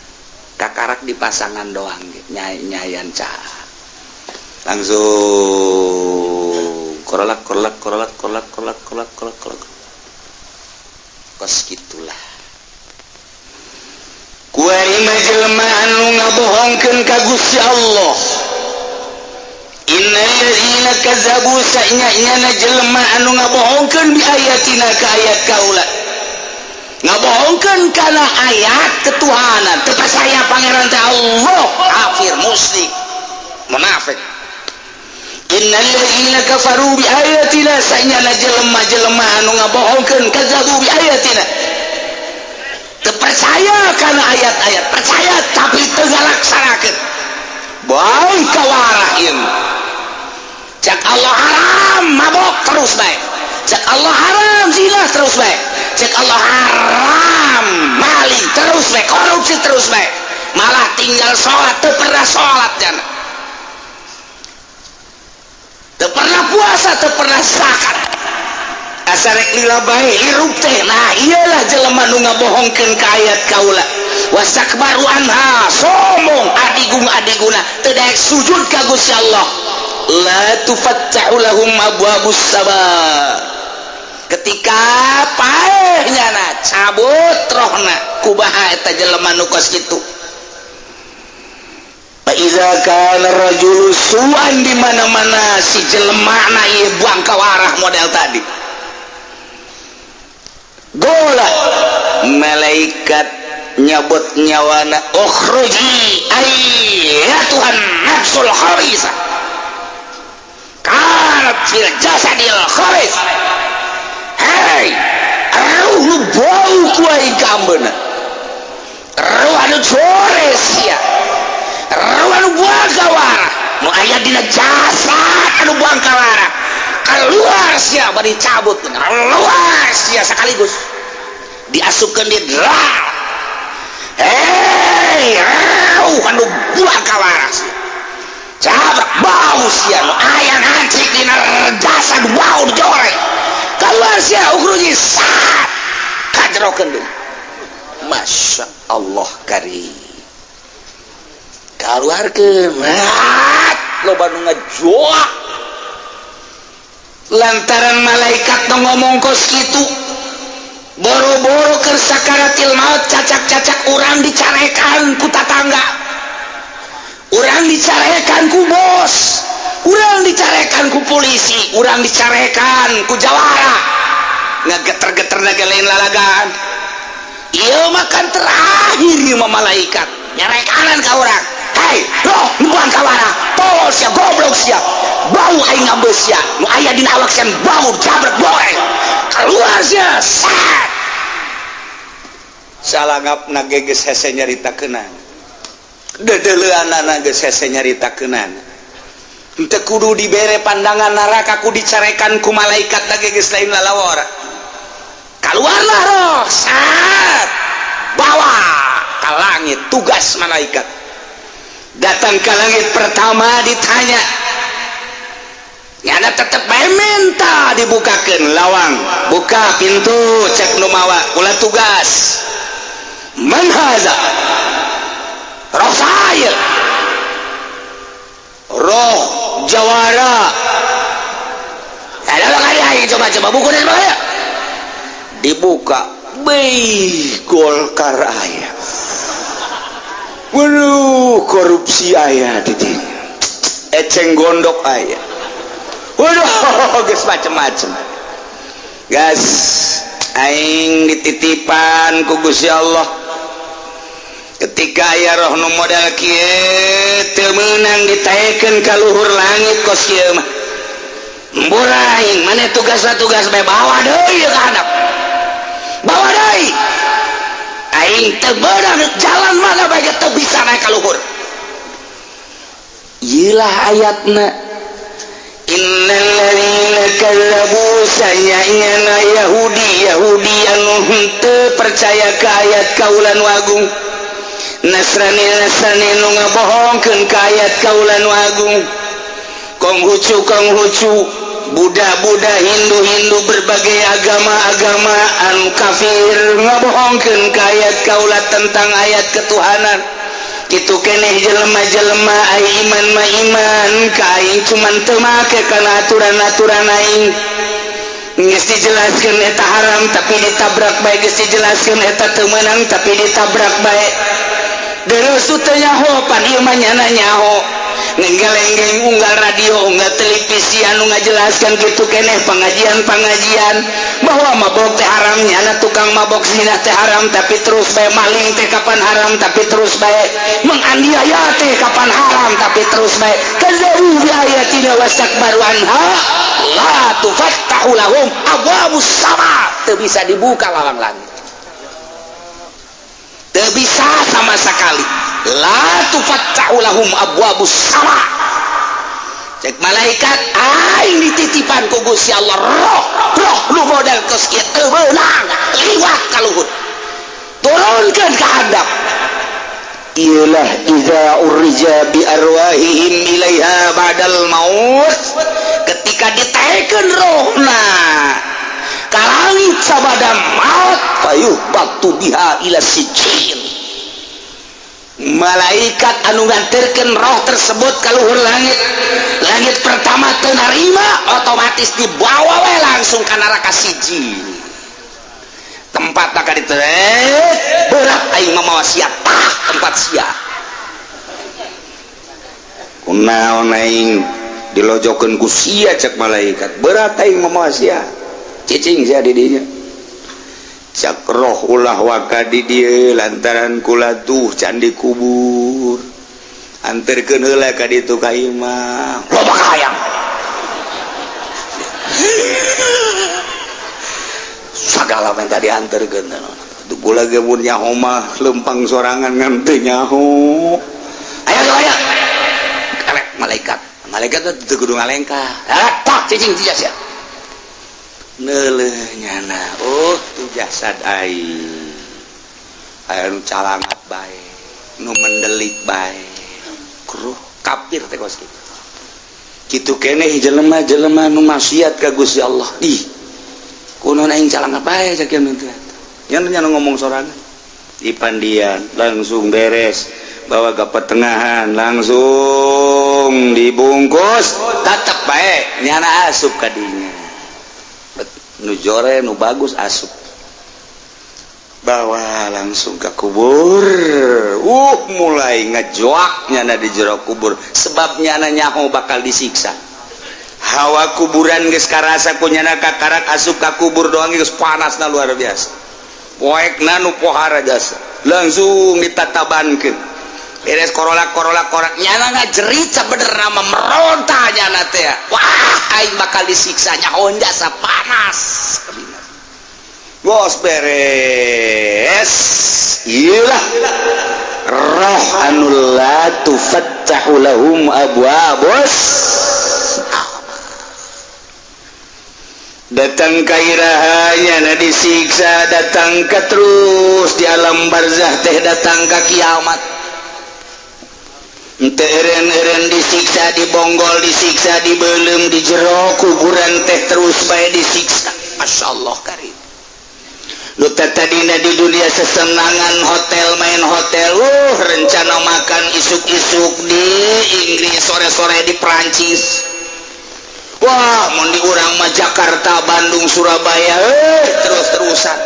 kakarak di pasangan doang ge nyai nyayan caak, langsung korolak korolak korolak korolak korolak korolak korolak korolak kos gitulah. Kuari mah jelema anu ngabohongkeun ka Gusti Allah. Innalladzina kazzabu, saenya-enyana jelema anu ngabohongkeun, bi ayatina ka ayat kaula, ngabohongkeun kana ayat ketuhanan, teu percaya Pangeran teh Allah, kafir, musyrik, munafik. Innalladzina kafaru bi ayatina, saenyana jelema-jelema anu ngabohongkeun, kazzabu bi ayatina, teu percaya kana ayat-ayat, percaya tapi teu ngalaksanakeun. Baik kawarah ieu. Cek Allah haram mabok, terus baik. Cek Allah haram zina, terus baik. Cek Allah haram maling, terus baik. Korupsi, terus baik. Malah tinggal sholat, teu pernah sholat jana, teu pernah puasa, teu pernah zakat, asa rek lila bae hirup teh. Nah, iyalah jelema nu ngabohongkeun ka ayat kaula. Wastakbaru anha, sombong, adigung adiguna, teu daek sujud ka Gusti Allah. La tufattahu lahum abwabus sama. Ketika paehnya na cabut rohna, kubaha eta jelema nu kos kitu? Fa iza kana rajulu su'an, di mana-mana si jelema na ieu buang kawarah model tadi, gola malaikat nyabut nyawana, ukhruji ayyatuhan nafsul khabisa kanat fil jasadil khabis. Hei ruh nu bau ku aing kaambeuna, ruh anu jores sia, ruh anu buang kawara nu aya dina jasad anu buang kawara, keluar sia. Bari cabut, keluar sia sekaligus diasupkeun di dral. Hei ruh anu buang kawara sia, cabak bau sia, nu aya ngancik dina jasad bau dijoreng, keluar sia. Ukhruji sat kajerokeun deui. Masya Allah kari keluarkeun loba nu ngajoak lantaran malaikat nu ngomong kos kitu. Boro-boro keur sakaratil maut, cacak-cacak urang dicarekan ku tatangga, urang dicarekan ku bos, urang dicarekan ku polisi, urang dicarekan ku jawara, ngageter-geter naga lain lalagan. Iya, makan terakhir ieu mah malaikat nyarekanan ka urang, hei roh nu buang kawara, tolol sia, goblok sia, bau aing ngambeus sia, nu aya dina awak sia bau, jabret goreng, keluar sia. Sat salangap nage geus hese nyaritakeunana, dedeleuanana geus hese nyaritakeunana. Henteu kudu dibere pandangan neraka, ku dicarekan ku malaikat lagi geus lain lalawara. Keluarlah roh, sat bawa ke langit. Tugas malaikat datang ke langit pertama ditanya, nyana tetep bae minta dibukakan lawang. Buka pintu, cek nu mawa, kula tugas. Man haza? Roh saya, roh jawara. Ada kali, coba coba buku dan sebagainya dibuka. Bei Golkar aya. Waduh, korupsi aya di dinya. Eceng gondok aya. Waduh, geus macem-macem. Gas aing dititipan ku Gusti Allah. Ketika aya roh nu modal kieu teu meunang ditaekeun ka luhur langit kos kieu mah. Mbura aing, maneh tugasna tugas bae, bawa deui ka handap. Bawa deui. Aing teu beunang, jalan mana bae teu bisa naik ka luhur. Ieu lah ayatna. Innal ladzina kazzabu, sanyana Yahudi Yahudi anu henteu percaya ka ayat kaula nu agung, Nasrani Nasrani nu ngabohongkeun ka ayat kaula nu agung, Konghucu Konghucu, Buddha Buddha, Hindu Hindu, berbagai agama-agama anu kafir ngabohongkeun ka ayat kaula tentang ayat ketuhanan. Kitu keneh jelema-jelema ai iman mah iman ka aing, cuman teu make kana aturan-aturan aing. Geus dijelaskeun eta haram tapi ditabrak bae, geus dijelaskeun eta teu meunang tapi ditabrak bae. Terus teu nyaho, pan ieu mah nyana nyaho. Nenggeleng unggal radio, unggal televisi anu ngajelaskan gitu keneh, pengajian-pengajian bahwa mabok teh haram, nyana tukang mabok, zina teh haram tapi terus bae, maling teh kapan haram tapi terus bae, menganiaya teh kapan haram tapi terus bae. Kazzabu bi ayatina wastakbaru anha, la tufattahu lahum abwabus sama, teu bisa dibuka lawang langit, teu bisa sama sekali. La tufattahu lahum abwabus sama. Cek malaikat, aing dititipan ku Gusti Allah roh roh nu model kos kieu teu meunang liwat ka luhur, turunkeun ka handap. Iyalah iza urija bi arwahihim ilaiha ba'dal maut, ketika ditaekeun rohna ka langit sabada maut, fayuh batu biha ila sijil. Malaikat anu nganterkeun roh tersebut ka luhur langit, langit pertama teu narima, otomatis dibawa we langsung ka neraka sijil. Tempat ka ditu berat, aing mamawa sia, tah tempat sia. Kunaon aing dilojokeun ku sia? Cek malaikat, berat aing mamawa sia, cicing sia di dinya. Cak roh, ulah waka di dieu lantaran kula tuh can dikubur, anterkeun heula ka ditu ka imah, loba kahayang. Sagala minta dianterkeun. Tuh kula ge mun nyaho mah lempang sorangan, ngan teu nyaho. Aya aya kelek malaikat, malaikat teu kudu ngalengkah. Ah, tak cicing sia sia. Neuleuh nyana, oh tuh jasad aing, aya nu calangat bae, nu mendelik bae, kruh kafir teh kos kitu. Kitu keneh jelema-jelema nu maksiat ka Gusti Allah. Ih, kunaon aing calangat bae? Cak kieu teh nya nya ngomong sorangan di pandian, langsung beres bawa ke pertengahan, langsung dibungkus, tetep bae nyana asup ka dinya. Nu jore nu bagus asup, bawa langsung ke kubur. Mulai ngejoak nyana di jero kubur, sebab nyana nyaho bakal disiksa. Hawa kuburan geus karasa ku nyana, kakarak asup ka kubur doang geus panasna luar biasa, poekna nu pohara jasa. Langsung ditatabankeun, beres korolak korolak korak, nyana ngajerit sabenerna mah, meronta nyana teh, wah aing bakal disiksa, nyaho jasa panas. Bos beres, iyalah roh anu la tufattahu lahum abwabus. Datang ka irahanya na disiksa, datang ke terus di alam barzah teh, datang ka kiamat. Ente eren-eren disiksa, dibonggol, disiksa, dibelem di jero kuburan teh, terus bae disiksa. Masya Allah karim. Lu tadina di dunia sesenangan, hotel main hotel, rencana makan isuk-isuk di Inggris, sore-sore di Prancis. Wah, mun di urang mah Jakarta, Bandung, Surabaya, terus-terusan.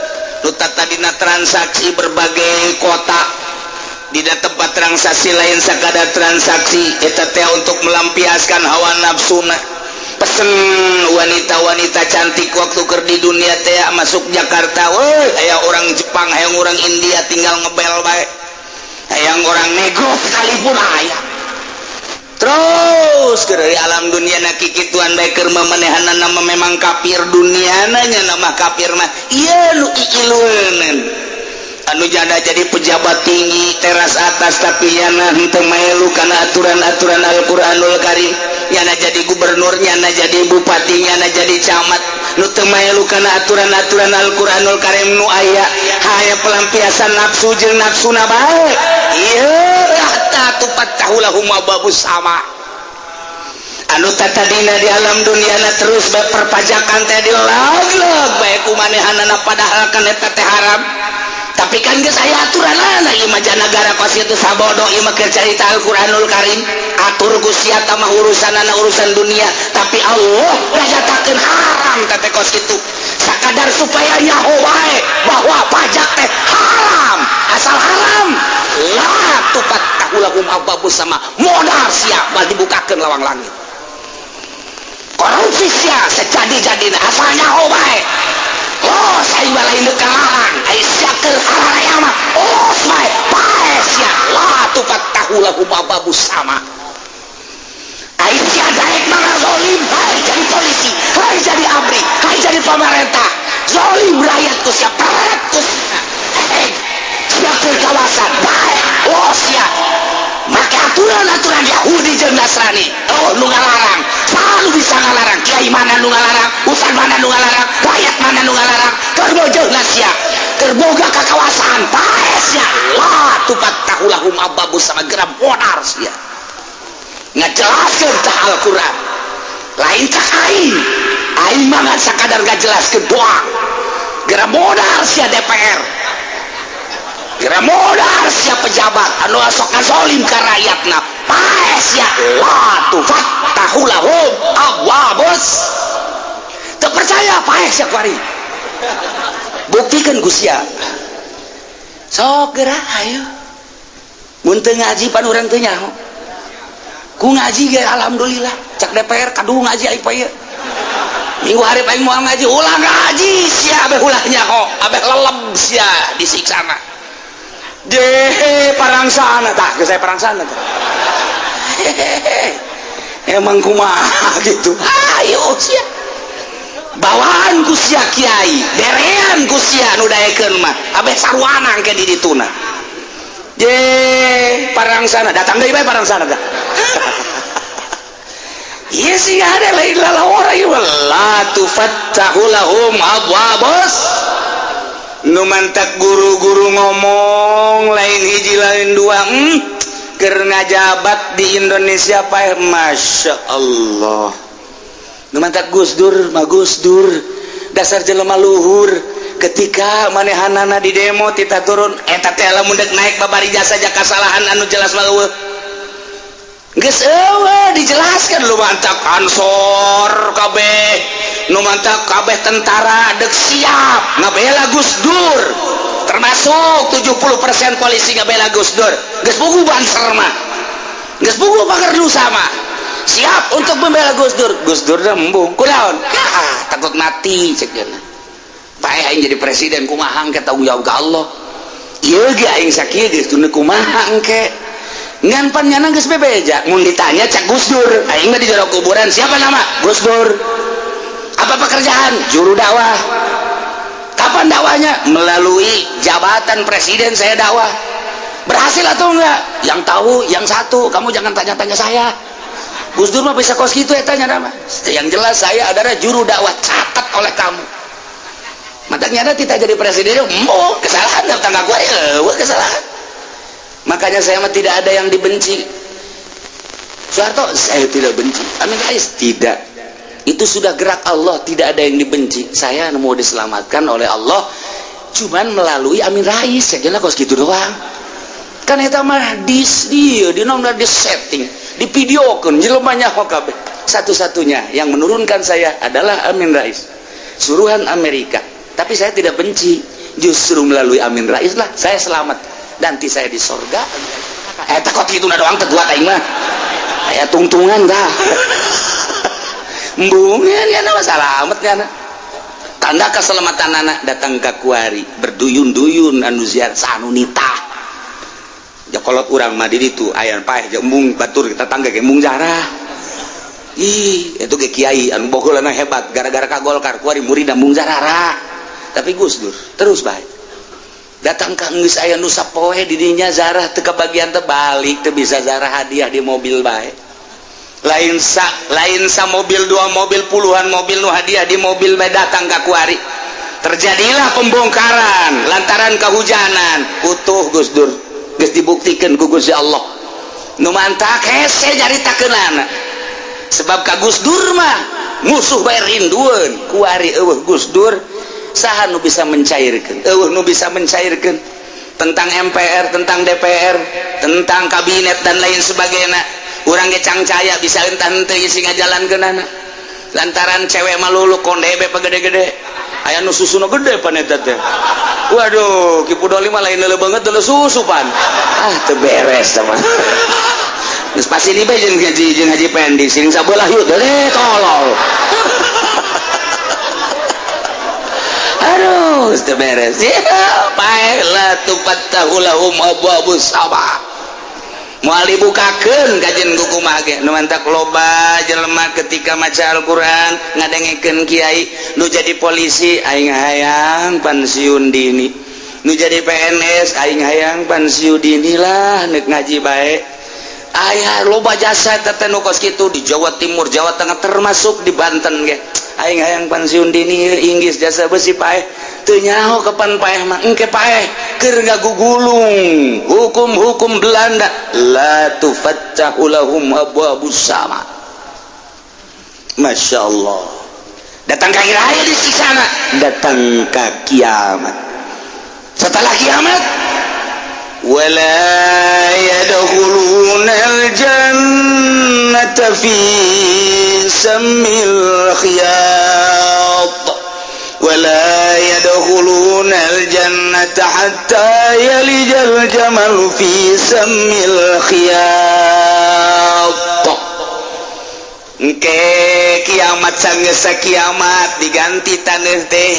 Lu tadina dina transaksi berbagai kota, dina tempat transaksi lain sakadar transaksi eta teh untuk melampiaskan hawa nafsuna. Pesen wanita-wanita cantik waktu keur di dunia teh masuk Jakarta, woi, aya orang Jepang, hayang orang India, tinggal ngebel bae, hayang orang nego sekalipun aya. Terus ke dari alam dunia na kikituan bae keur memenehanna nama memang kafir dunia nanya nama kafir mah ieu nu iilueun anu janda jadi pejabat tinggi teras atas, tapi yana henteu melu kana aturan-aturan Al-Qur'anul Karim. Nyana jadi gubernur, nyana jadi bupati, nyana jadi camat, nu teu melu kana aturan-aturan Al-Qur'anul Karim, nu aya hanya pelampiasan nafsu jeung nafsuna bae. Ieu hatta tufattahu lahum abwabus sama, anu tatadina di alam dunia na terus bae perpajakan teh dilag-lag bae ku manehanana, padahal kan eta teh haram. Tapi kan geus aya aturanana, ieu mah negara kos kitu sabodo. Ieu mah keur carita Al-Qur'anul Karim, atur ku sia mah urusanana urusan dunia, tapi Allah nganyatakeun haram teh kos kitu sakadar supaya nyaho bae bahwa pajak teh haram. Asal haram, la tufattahu lahum abwabus sama, modal sia bal dibukakeun lawang langit. Korupsi sia sejadi-jadina, asal nyaho bae. Oh, saya mah lain deuk kalarang, ai sia keur araraya mah os bae, pae sia. La tufattahu lahum abwabus sama. Ai sia daek mah ngazolim, hai jadi polisi, hai jadi ABRI, hai jadi pemerintah, zolim rakyat ku sia, peret ku sia. Sia keur kawasan bae, oh sia make aturan-aturan Yahudi jeung Nasrani. Oh, nu ngalarang selalu bisa ngalarang, kiai mana nu ngalarang, ustad mana nu ngalarang, rakyat mana nu ngalarang, keur bojeuna sia, keur boga kakawasan, pae sia. La tufattahu lahum abwabus sama, geura modar sia. Ngajelaskeun tah Al-Qur'an, lain cak aing, aing mah ngan sakadar ngajelaskeun doang. Geura modar sia DPR, geura modar sia pejabat anu sok ngazolim ka rakyatna, pae sia. La tufattahu lahum abwabus. Teu percaya, pae sia kuari, buktikan ku sia. Sok geura, ayo. Mun teu ngaji pan urang teu nyaho. Ku ngaji ge alhamdulillah. Cak DPR kadu ngaji aing poe minggu hari aing moal ngaji, ulah ngaji sia, abeh ulah nyaho, abeh leleb sia disiksana. Deh parang sana tah, ke saya parang sana tah. Emang kumaha gitu, ayo sia bawaan ku sia kiai, berean ku sia nu daekeun mah, abeh sarwana engke di dituna. Je parang sana datang deui bae, parang sana tah. Iya sih, ada lain lalawara ieu. La tufattahu lahum abwabus. Nu mantak guru-guru ngomong lain hiji lain dua, keur ngajabat di Indonesia paeh, Masya Allah. Nu mantak Gus Dur mah, Gus Dur dasar jelema luhur. Ketika manehanana di demo tita turun eta teh, lamun dek naik babari jasa kasalahan anu jelas mah eueuh, geus eueuh dijelaskan. Lu mantak Ansor kabeh, nu mantak kabeh tentara dek siap ngabela Gus Dur, termasuk 70% polisi ngabela Gus Dur. Geus puguh Banser mah, geus puguh pagar sama siap untuk membela Gus Dur. Gus Dur dah embung kunaon? Ah, takut mati cek cenah. Paeh aing jadi presiden kumaha engke, tanggung jawab ka Allah. Ieu ge aing sakieu geus teu kumaha engke, ngan pan nyana geus bebeja. Mun ditanya cak Gus Dur, aing mah di jero kuburan, siapa nama? Gus Dur. Apa pekerjaan? Juru dakwah. Kapan dakwahnya? Melalui jabatan presiden saya dakwah. Berhasil atau enggak? Yang tahu yang satu, kamu jangan tanya-tanya saya. Gus Dur mah bisa kos gitu ya tanya nama. Yang jelas saya adalah juru dakwah, catat oleh kamu. Mataknya ada tidak jadi presiden, mau kesalahan datang gue, ya, kesalahan. Makanya saya mah tidak ada yang dibenci. Soeharto saya tidak benci, Amin Rais tidak. Itu sudah gerak Allah, tidak ada yang dibenci. Saya mau diselamatkan oleh Allah cuman melalui Amin Rais, saya kira kos gitu doang. Kan eta mah di nomor di setting, di videokeun jelema nyaho kabeh. Satu-satunya yang menurunkan saya adalah Amin Rais, suruhan Amerika. Tapi saya tidak benci. Justru melalui Amin Rais lah saya selamat, nanti saya di sorga. Eta kok kitu na doang teu kuat aing mah, aya tungtungan dah. Embungnya ya nama selamat ya, tanda keselamatan anak datang ke kuari berduyun-duyun anu ziarah sanu nitah. Ya kolot urang mah di ditu aya paeh jeung embung batur tetangga ge embung jarah. Ih, itu ge kiai anu bogolanna hebat gara-gara ka Golkar kuari murid embung jarah. Tapi Gus Dur terus bae datang ka geus aya nu sapoe di dinya zarah teu kabagian teh, balik teu bisa zarah, hadiah di mobil bae. Lain sa mobil, dua mobil, puluhan mobil nu hadiah di mobil bae. Datang ka kuari terjadilah pembongkaran lantaran kehujanan. Utuh Gus Dur geus dibuktikan ku Gusti Allah. Nu mantak hese nyaritakeunana sebab ka Gus Dur mah musuh bae rindueun. Kuari eueuh Gus Dur, saha nu bisa mencairkan? Eueuh nu bisa mencairkan tentang MPR, tentang DPR, tentang kabinet dan lain sebagainya. Urang ge cangcaya bisa entah henteu sing ngajalankeunana lantaran cewek malulu konde be gede-gede, aya nu susuna gede pan eta teh. Waduh, Ki Pudoli mah lain leuleuh banget, leuleuh susu pan. Ah, teu beres sama. Geus pasti ini bae jeung Haji Pendi sing sabelah yuk deh, tolol. Aduh, teu beres ya. Bae la tufattahu lahum abwabus sama, moal dibukakeun kajen ku kumaha ge. Nu mantak loba jelema ketika maca Al-Qur'an, ngadengekeun kiai, nu jadi polisi, "Aing hayang pensiun dini." Nu jadi PNS, "Aing hayang pensiun dini lah, nek ngaji bae." Aya loba jasa teh nu kos kitu di Jawa Timur, Jawa Tengah, termasuk di Banten ge. "Aing hayang pensiun dini, inggis jasa besi paeh." Teu nyaho kapan paeh mah, engke paeh keur ngagugulung hukum-hukum Belanda. La tufattahu lahum abwabus sama. Masya Allah, datang ka raya di sana, datang ke kiamat. Setelah kiamat, wala yadkhuluna al-jannata fi sammil khiyat, wala yadkhuluna al-jannata hatta yalijal jamal fi sammil khiyat. Engke kiamat, sanggeus kiamat diganti taneuh teh,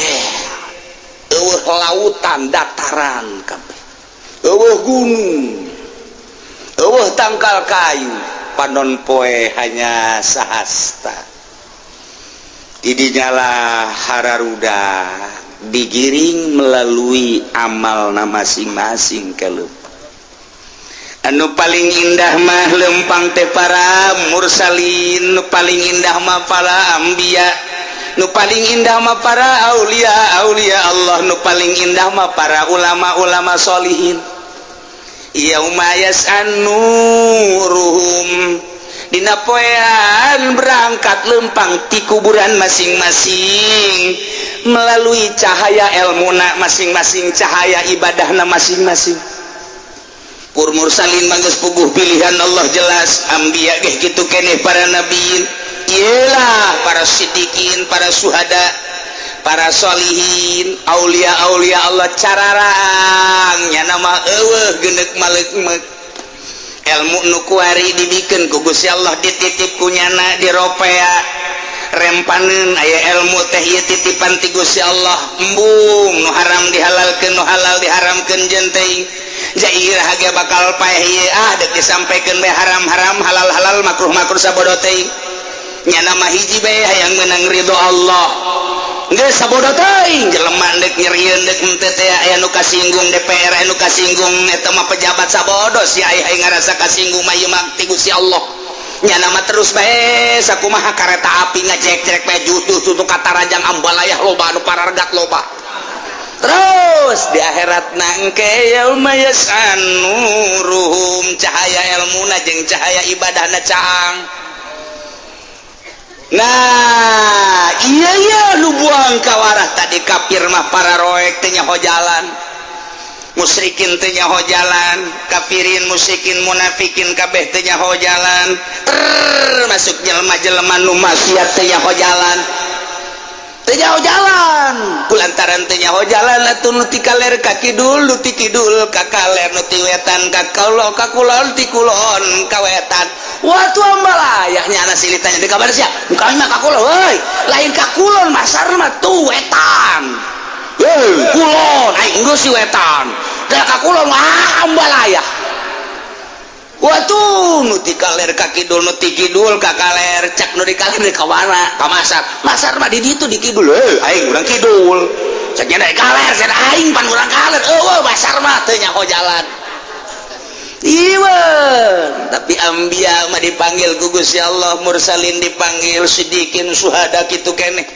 eueuh lautan, dataran kabeh, eueuh gunung, eueuh tangkal kayu, panon poe hanya sahasta. Didinyalah hararuda digiring melalui amalna masing-masing ke anu paling indah mah lempang teh para mursalin, nu paling indah mah para anbiya, nu paling indah mah para aulia aulia Allah, nu paling indah mah para ulama-ulama solihin. Yauma yas'anuruhum, dina poean berangkat lempang ti kuburan masing-masing melalui cahaya ilmuna masing-masing, cahaya ibadahna masing-masing. Pur mursalin manggeus puguh pilihan Allah jelas, anbiya geh kitu keneh, para nabiin iyalah, para sidikin, para suhada, para solihin, aulia aulia Allah cararang nya nama eueuh genek malek. Ilmu nu kuari dibikeun ku Gusti Allah, dititip ku nyana, diropea rempaneun. Aya ilmu teh ieu titipan ti Gusti Allah. Embung nu haram dihalalkeun, nu halal diharamkeun, jeung teuing jair ge bakal paeh ieu. Ah, dek disampaikeun bae haram-haram, halal-halal, makruh-makruh, sabodo teuing. Nyana mah hiji bae, hayang menang ridho Allah. Geus sabodo teuing jelema dek nyerieun dek henteu teh. Aya nu kasinggung DPR, aya nu kasinggung eta mah pejabat, sabodo si aya ngarasa kasinggung mah ieu mah ti Gusti Allah. Nyana mah terus bae sakumaha kareta api ngajek-jek bae jutuh tuh katarajang ambalayah, loba anu parargat, loba terus di akhirat nangke. Yauma yas'anuruhum, cahaya ilmuna jeung cahaya ibadahna caang. Nah iya iya, nu buang kawarah tadi kafir mah para roek teh nyaho jalan, musyrikin teh nyaho jalan, kafirin, musyrikin, munafikin kabeh teh nyaho jalan, termasuk jelema-jelema nu maksiat teh nyaho jalan. Teu nyaho jalan. Kulantaran teu nyaho jalan atuh, nu ti kaler ka kidul, nu ti kidul ka kaler, nu ti wetan ka kulon, ka kulon, ti kulon ka wetan. Waktu ambalayah nyana silih tanya, "Di kabar sia?" "Kami mah ka kulon." "Heuy, lain ka kulon, masar mah tuh wetan." "Heuy, kulon aing geus si wetan da ka kulon." Ah, ambalayah. Waktu nu ti kaler ka kidul, nu ti kidul ka kaler, cak nu di kaler, "Di ka mana?" "Ka masar." "Masar mah di ditu, di kidul." "Heuy, aing urang kidul." Cak nya, "Di kaler." Cenah, "Aing pan urang kaler." Eueuh, masar mah teu nyaho jalan. Iwan, tapi ambia mah dipanggil ku Gusti Allah, mursalin dipanggil, sidikin, suhada kitu keneh.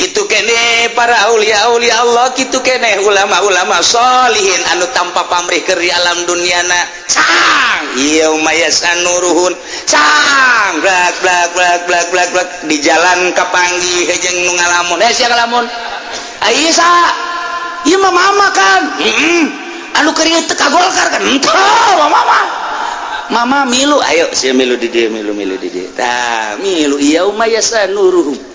Kitu keneh para aulia aulia Allah, kitu keneh ulama-ulama solihin anu tanpa pamrih keur di alam duniana. Cang, yauma yasanuruhun, cang, blak blak blak blak blak blak, di jalan kapanggih jeung nu ngalamun. "Eh, sia ngalamun? Ai sa? Ieu mah mama kan." "Heeh." "Anu keur ieu teu ka Golkar kan?" "Henteu, mama." "Mama milu, ayo sia milu di dieu, milu milu di dieu." Tah, milu yauma yasanuruhum.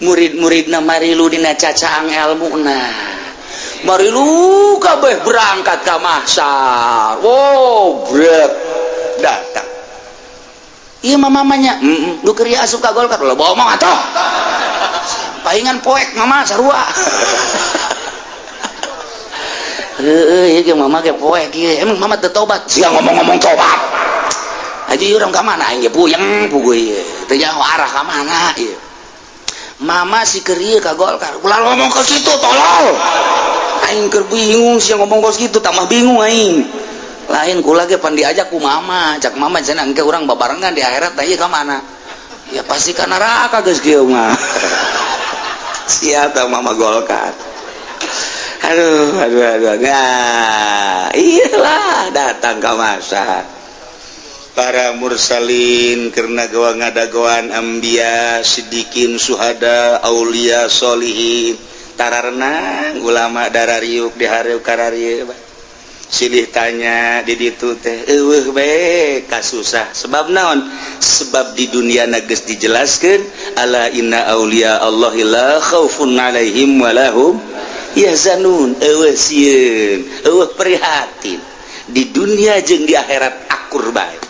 Murid-muridna marilu dina cacaang ilmuna, marilu kabeh berangkat ka mahsar. Wow, brek datang. "Ieu mah mamanya." "Heeh." "Nu keur asup ka Golkar?" "Lo bohong atuh, pahingan poek mama sarua." "Heueuh, ieu ge mama ge poek ieu. Emang mama teu tobat?" "Sia ngomong-ngomong tobat aja, ieu urang ka mana? Aing ge puyeng puguh ieu, teu nyaho arah ka mana ieu. Mama si keur ieu ka Golkar." "Ulah ngomong ke situ, tolol. Aing keur bingung, sia ngomong kos kitu tambah bingung aing." Lain kula ge pan diajak ku mama, cak mama cenah engke urang babarengan di akhirat. Tah, ieu ka mana ya? Pasti ka neraka geus kieu mah. Siapa mama Golkar? Aduh, aduh, aduh. Nah, iyalah, datang ke masa para mursalin karena gawa ngadagoan ambia, sidikin, suhada, aulia, solihin, tararenang, ulama darariuk di hareup kararieu, silih tanya di ditu teh eueuh bae kasusah. Sebab naon? Sebab di dunia geus dijelaskeun, ala inna aulia Allahi la khaufun alaihim walahum yahzanun. Eueuh sieun, eueuh prihatin di dunia jeung di akhirat, akur bae.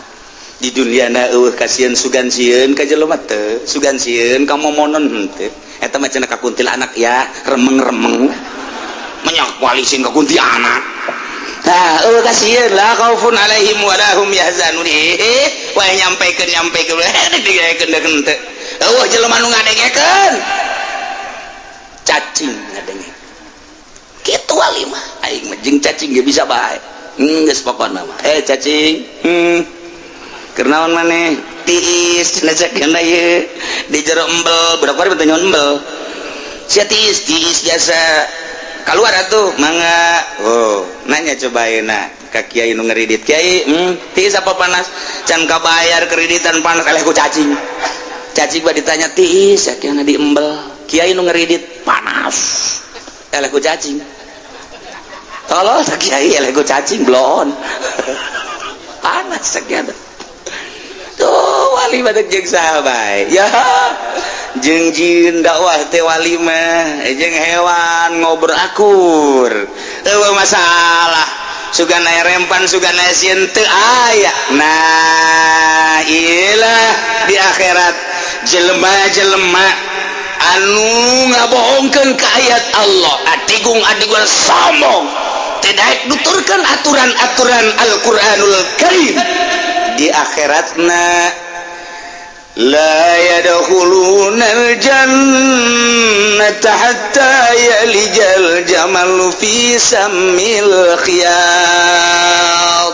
Di dunia na eueuh kasieun, sugan sieun ka jelema teu, sugan sieun ka momonon henteu. Eta mah cenah ka kuntilanak ya, remeng-remeng menyak walisin ka kuntilanak. Nah, eueuh kasieun, la khaufun alaihim wa lahum yahzanun. Eh, wae nyampekeun nyampekeun digaekeun henteu. Eueuh jelema nu ngadengekeun, cacing ngadenge. Kitu wali mah, aing mah jeung cacing ge bisa bae. Geus pokona mah. "Eh, cacing, keur naon maneh?" "Tiis," cenah cek ieu di jero embel. Budak bari teh embel. "Sia tiis?" "Tiis biasa." "Keluar atuh, mangga." Oh, nanya coba ayeuna ka kiai nu ngeridit. "Kiai, tiis apa panas?" "Can kabayar kreditan, panas." Eleh ku cacing. Cacing mah ditanya tiis ya kieu di embel. Kiai nu ngeridit panas. Eleh ku cacing. Tolol tak kiai, eleh ku cacing bloon. Panas sekian. Tuh, wali badak jeung saha bae. Ya, jeung jin dakwah teh wali mah, jeung hewan ngobrol akur. Eueuh masalah. Sugan aya rempan, sugan aya sieun teu aya. Nah, iyalah di akhirat jelema-jelema anu ngabohongkeun ka ayat Allah, adigung adigung sombong, tidak nuturkeun aturan-aturan Al-Qur'anul Karim, di akhiratna la yadkhulunal jannata hatta yalijal jamalu fi sammil khiyat.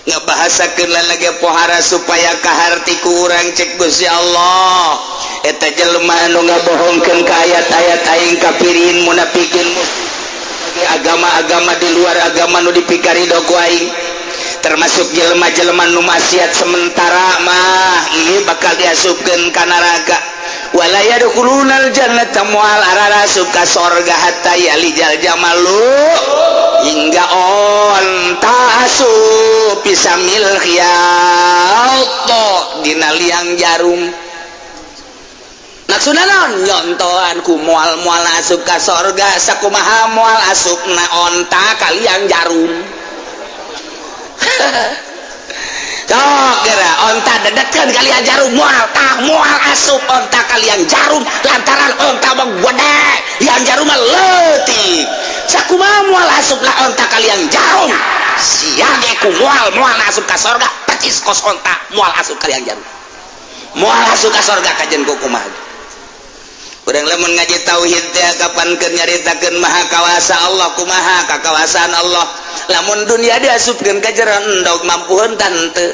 Ngebahasakeun lagi pohara supaya kaharti ku urang. Cek Gusti Allah, eta jelema anu ngabohongkeun ka ayat-ayat aing, kafirin, munafikin, agama-agama di luar agama nu dipikarido ku aing, termasuk jelema-jelema nu maksiat sementara mah, ini bakal diasupkeun ka neraka. Wala yadkhulunal jannata, moal ararasup ka sorga, hatta yalijal jamalu, hingga onta asup, fi sammil khiyat, dina liang jarum. Nah, Maksudna naon? Nyontohan ku moal-moal asup ka sorga sakumaha moal asupna onta ka liang jarum. Cok geura onta dedetkeun ka liang jarum, moal tah moal asup onta ka liang jarum lantaran onta mah gede, liang jarum mah leutik. Sakumaha moal asupna onta ka liang jarum, sia ge ku moal moal asup ka sorga percis kos onta moal asup ka liang jarum, moal asup ka sorga kajen ku kumaha. Urang lamun ngaji tauhid teh kapan keur nyaritakeun maha kawasa Allah, kumaha kakawasaan Allah lamun dunia diasupkeun ka jero endog mampu henteu henteu,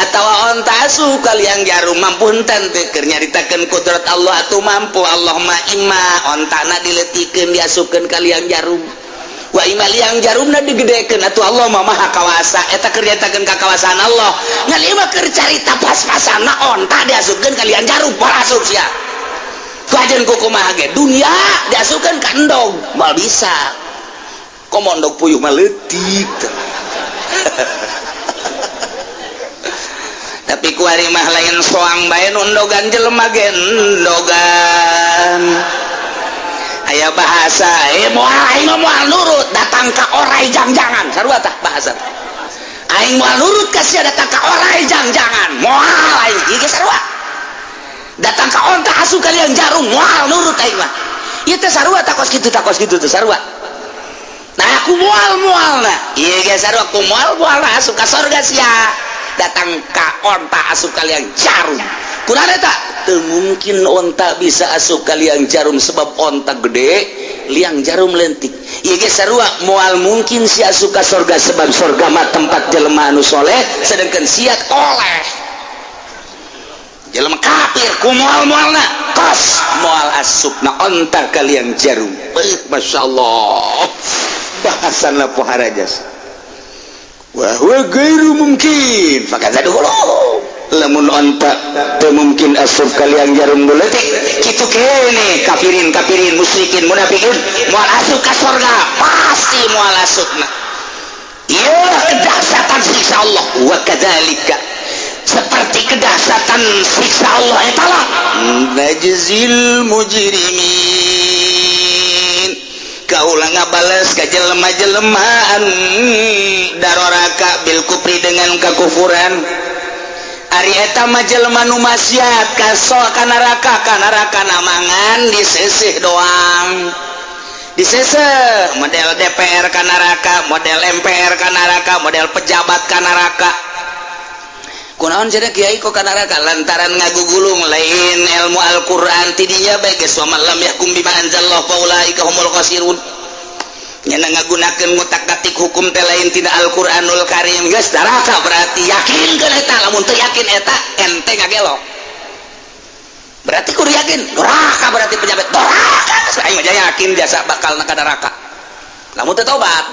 atawa onta asup ka liang jarum mampu henteu henteu. Keur nyaritakeun kudrat Allah atuh mampu Allah mah. Imma ontana dileutikeun diasupkeun ka liang jarum, wa imma liang jarumna digedekeun, atuh Allah mah maha kawasa. Eta keur nyaritakeun kakawasaan Allah. Ngan ieu mah keur carita pas-pasana onta diasupkeun ka liang jarum moal asup sia. Kajen ku kumaha ge dunia diasupkeun ka endog moal bisa, komo endog puyuh mah leutik. Tapi kuari mah lain soang bae nu endogan, jelema ge endogan. Aya bahasa moal aing mah moal nurut datang ka orai jang-jangan, sarua tah bahasa aing moal nurut ka sia datang ka orai jang-jangan, moal aing ieu ge sarua datang ka onta asup ka liang jarum moal nurut aing mah. Ieu teh sarua tah kos kitu tah kos kitu teh sarua. Nah aku moal-moal nah ieu ge sarua ku moal-moal asup ka sorga sia datang ka onta asup ka liang jarum. Kunaon eta? Teu mungkin onta bisa asup ka liang jarum sebab onta gede, liang jarum lentik. Ieu ge sarua moal mungkin sia asup ka sorga sebab sorga mah tempat jelema anu soleh sedangkan sia toleh jelema kafir. Ku moal-moalna kos moal asupna onta ka liang jarum. Masya Allah bahasana poharajas wa huwa ghairu mungkin fakadza dukhulu. Lamun onta teu mungkin asup ka liang jarum leutik kitu kene kafirin kafirin musyrikin munafikin moal asup ka sorga, pasti moal asupna. Ieu kedahsyatan siksa Allah. Wa kadzalika seperti kedahsyatan siksa Allah eta lah najzil mujrimin, kaula ngabales ka jelema-jelemaan daroraka bil kufri dengan kekufuran. Ari eta mah jelema nu maksiat ka ka neraka, ka neraka namangan diseseh doang, diseseh model DPR ka neraka, model MPR ka neraka, model pejabat ka neraka. Kunaon cenah kiai kok ka neraka? Lantaran ngagugulung lain ilmu Al-Qur'an tidinya bae geus wa man lam yahkum bima anzalallahu faulaika humul khasirun. Nya ngagunakeun ngutak-atik hukum teh lain tina Al-Qur'anul Karim geus neraka berarti. Yakinkeun eta, lamun teu yakin eta ente ngagelo. Berarti kudu yakin neraka, berarti pejabat neraka. Geus aing mah yakin biasa bakal ka neraka lamun teu tobat.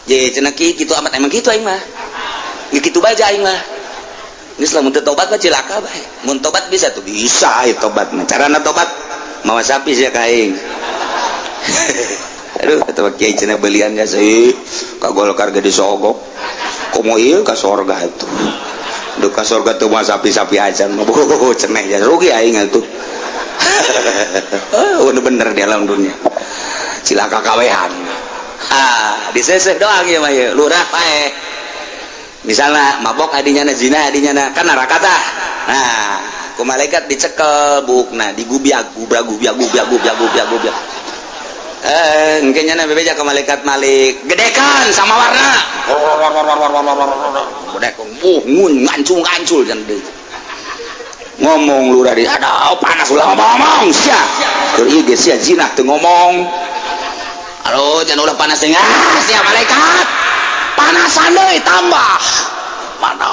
Je cenah ki kitu amat, emang kitu aing mah. Geus kitu bae aing mah. Geus lamun teu tobat mah cilaka bae. Mun tobat bisa tuh, bisa ieu tobat mah. Carana tobat mawa sapi sia ka aing. Aduh eta mah kiai cenah belian nya sih ka Golkar ge disogok. Komo ieu ka sorga atuh. Duh ka sorga teu mah sapi-sapi acan mah ceneh ya rugi aing atuh. Oh bener di alam dunia. Cilaka kawehan. Ah diseseh doang ieu mah ieu lurah pae. Misalnya mabok adinya na zina adinya na kan neraka tah. Nah ku malaikat dicekel buukna digubiak gubrak gubiak gubiak gubiak gubiak gubiak. Engke nya bebeja ke malaikat Malik gedekan sama warna gedekan ngancul ngancul jan deui ngomong lurah di ada panas ulah ngomong sia keur ieu ge sia zina teu ngomong. Aduh jangan ulah panas teh ah sia malaikat panasan deui tambah mana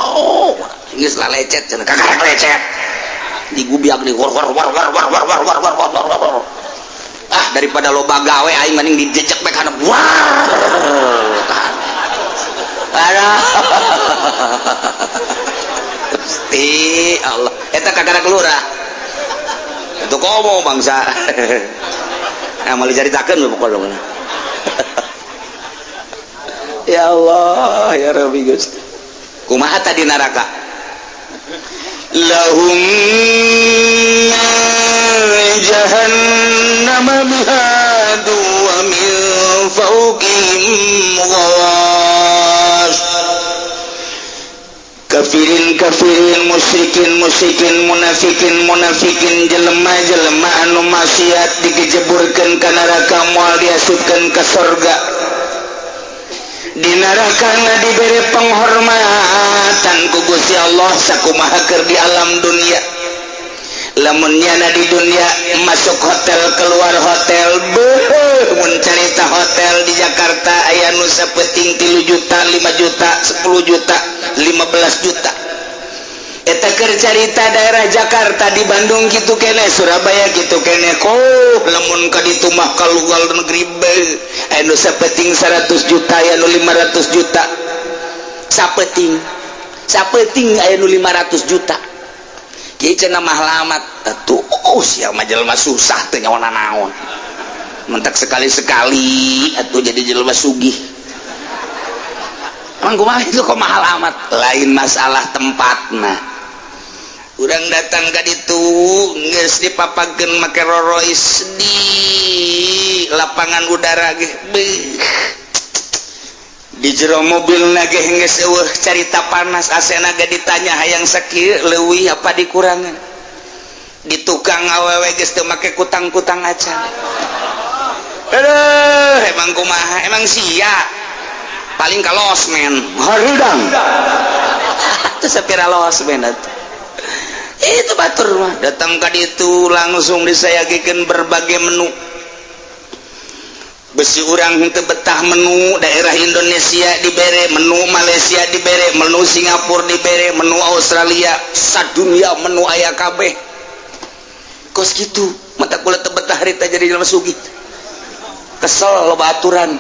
geus lah lecet cenah kakarek lecet digubiak di war war war war war war war war war war war. Ah daripada loba gawe aing mending dijejek bae kana war. Aduh Gusti Allah eta kakarek lurah itu komo bangsa. Nah malah caritakeun pokoknya. Ya Allah ya Rabbi Gusti kumaha tadi neraka. Lahum min jahannama mihadu wa min fawqihim ghawash. Kafirin kafirin, musyrikin musyrikin, munafikin munafikin, jelema jelema anu maksiat digejeburkeun ka neraka, moal diasupkeun ka sorga. Di neraka diberi penghormatan ku Gusti Allah sakumaha keur di alam dunia. Lamun nyana di dunia masuk hotel, keluar hotel, beuh, mun carita hotel di Jakarta aya nu sapeting 3 juta, 5 juta, 10 juta, 15 juta. Eta keur carita daerah Jakarta. Di Bandung gitu kene, Surabaya gitu kene. Kok lamun ka ditu mah ka luar negeri, beuh, aya nu sapeting 100 juta, aya nu 500 juta sapeting, sapeting aya nu 500 juta. Kieu cenah mahal amat atuh. Oh, sia mah jelema susah, teu nyawa naon, mentak sekali-sekali atuh jadi jelema sugih. Emang kumaha itu kok mahal amat? Lain masalah tempatna. Urang datang ka ditu geus dipapakeun make Rolls di lapangan udara ge, beuh, di jero mobil ge geus eueuh carita panas, AC-na ge ditanya hayang sakieu leuwih apa dikurangan. Di tukang awewe geus teu make kutang-kutang acan. Aduh, emang kumaha, emang sia paling ka losmen hareudang atuh, sapira losmen atuh. Itu batur mah datang ka ditu langsung disayagikeun berbagai menu. Besi urang teu betah, menu daerah Indonesia dibere, menu Malaysia dibere, menu Singapura dibere, menu Australia, sadunia menu aya kabeh kos gitu. Mata kula teu betah harita jadi jelema sugih, kesel loba aturan.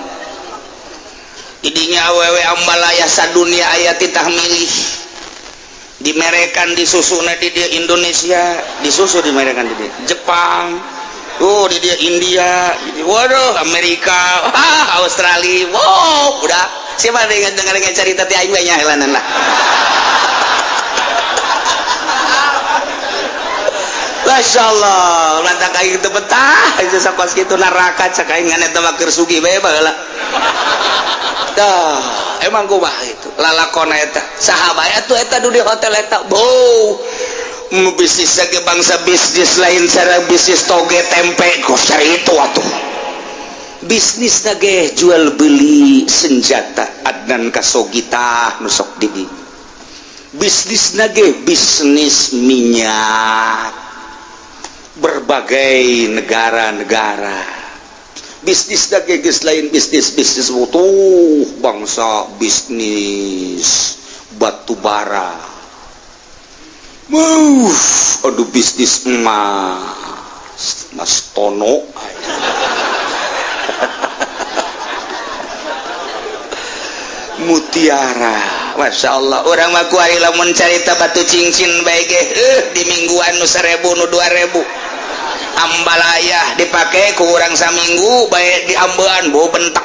Didinya awewe ambalaya sadunia aya, titah milih, dimerekan disusuna di dia Indonesia, disusu dimerekan di dia Jepang, oh, di dia India, di waduh, Amerika, ah, Australia. Wow, udah siapa dengan dengan cerita ti aing banyak helanan lah. Masya Allah, lantak aing teu betah itu sakos kitu neraka cak aing, ngan eta mah keur sugih bae baheula. Dah, emang kumaha itu lalakona eta, saha bae atuh eta di hotel eta? Bau bisnis lagi bangsa bisnis lain, cara bisnis toge tempe kos cari itu atuh. Bisnis nage jual beli senjata, Adnan Khashoggi tah nu sok di bisnis nage, bisnis minyak berbagai negara-negara, bisnis nage geus lain bisnis bisnis tuh bangsa bisnis batu bara. Aduh, bisnis emas, Mas Tono. Mutiara. Masya Allah, urang mah kuari lamun carita batu cincin bae ge, di mingguan nu 1000, nu 2000. Ambalaya dipake ku urang saminggu bae, diambean bau bentak.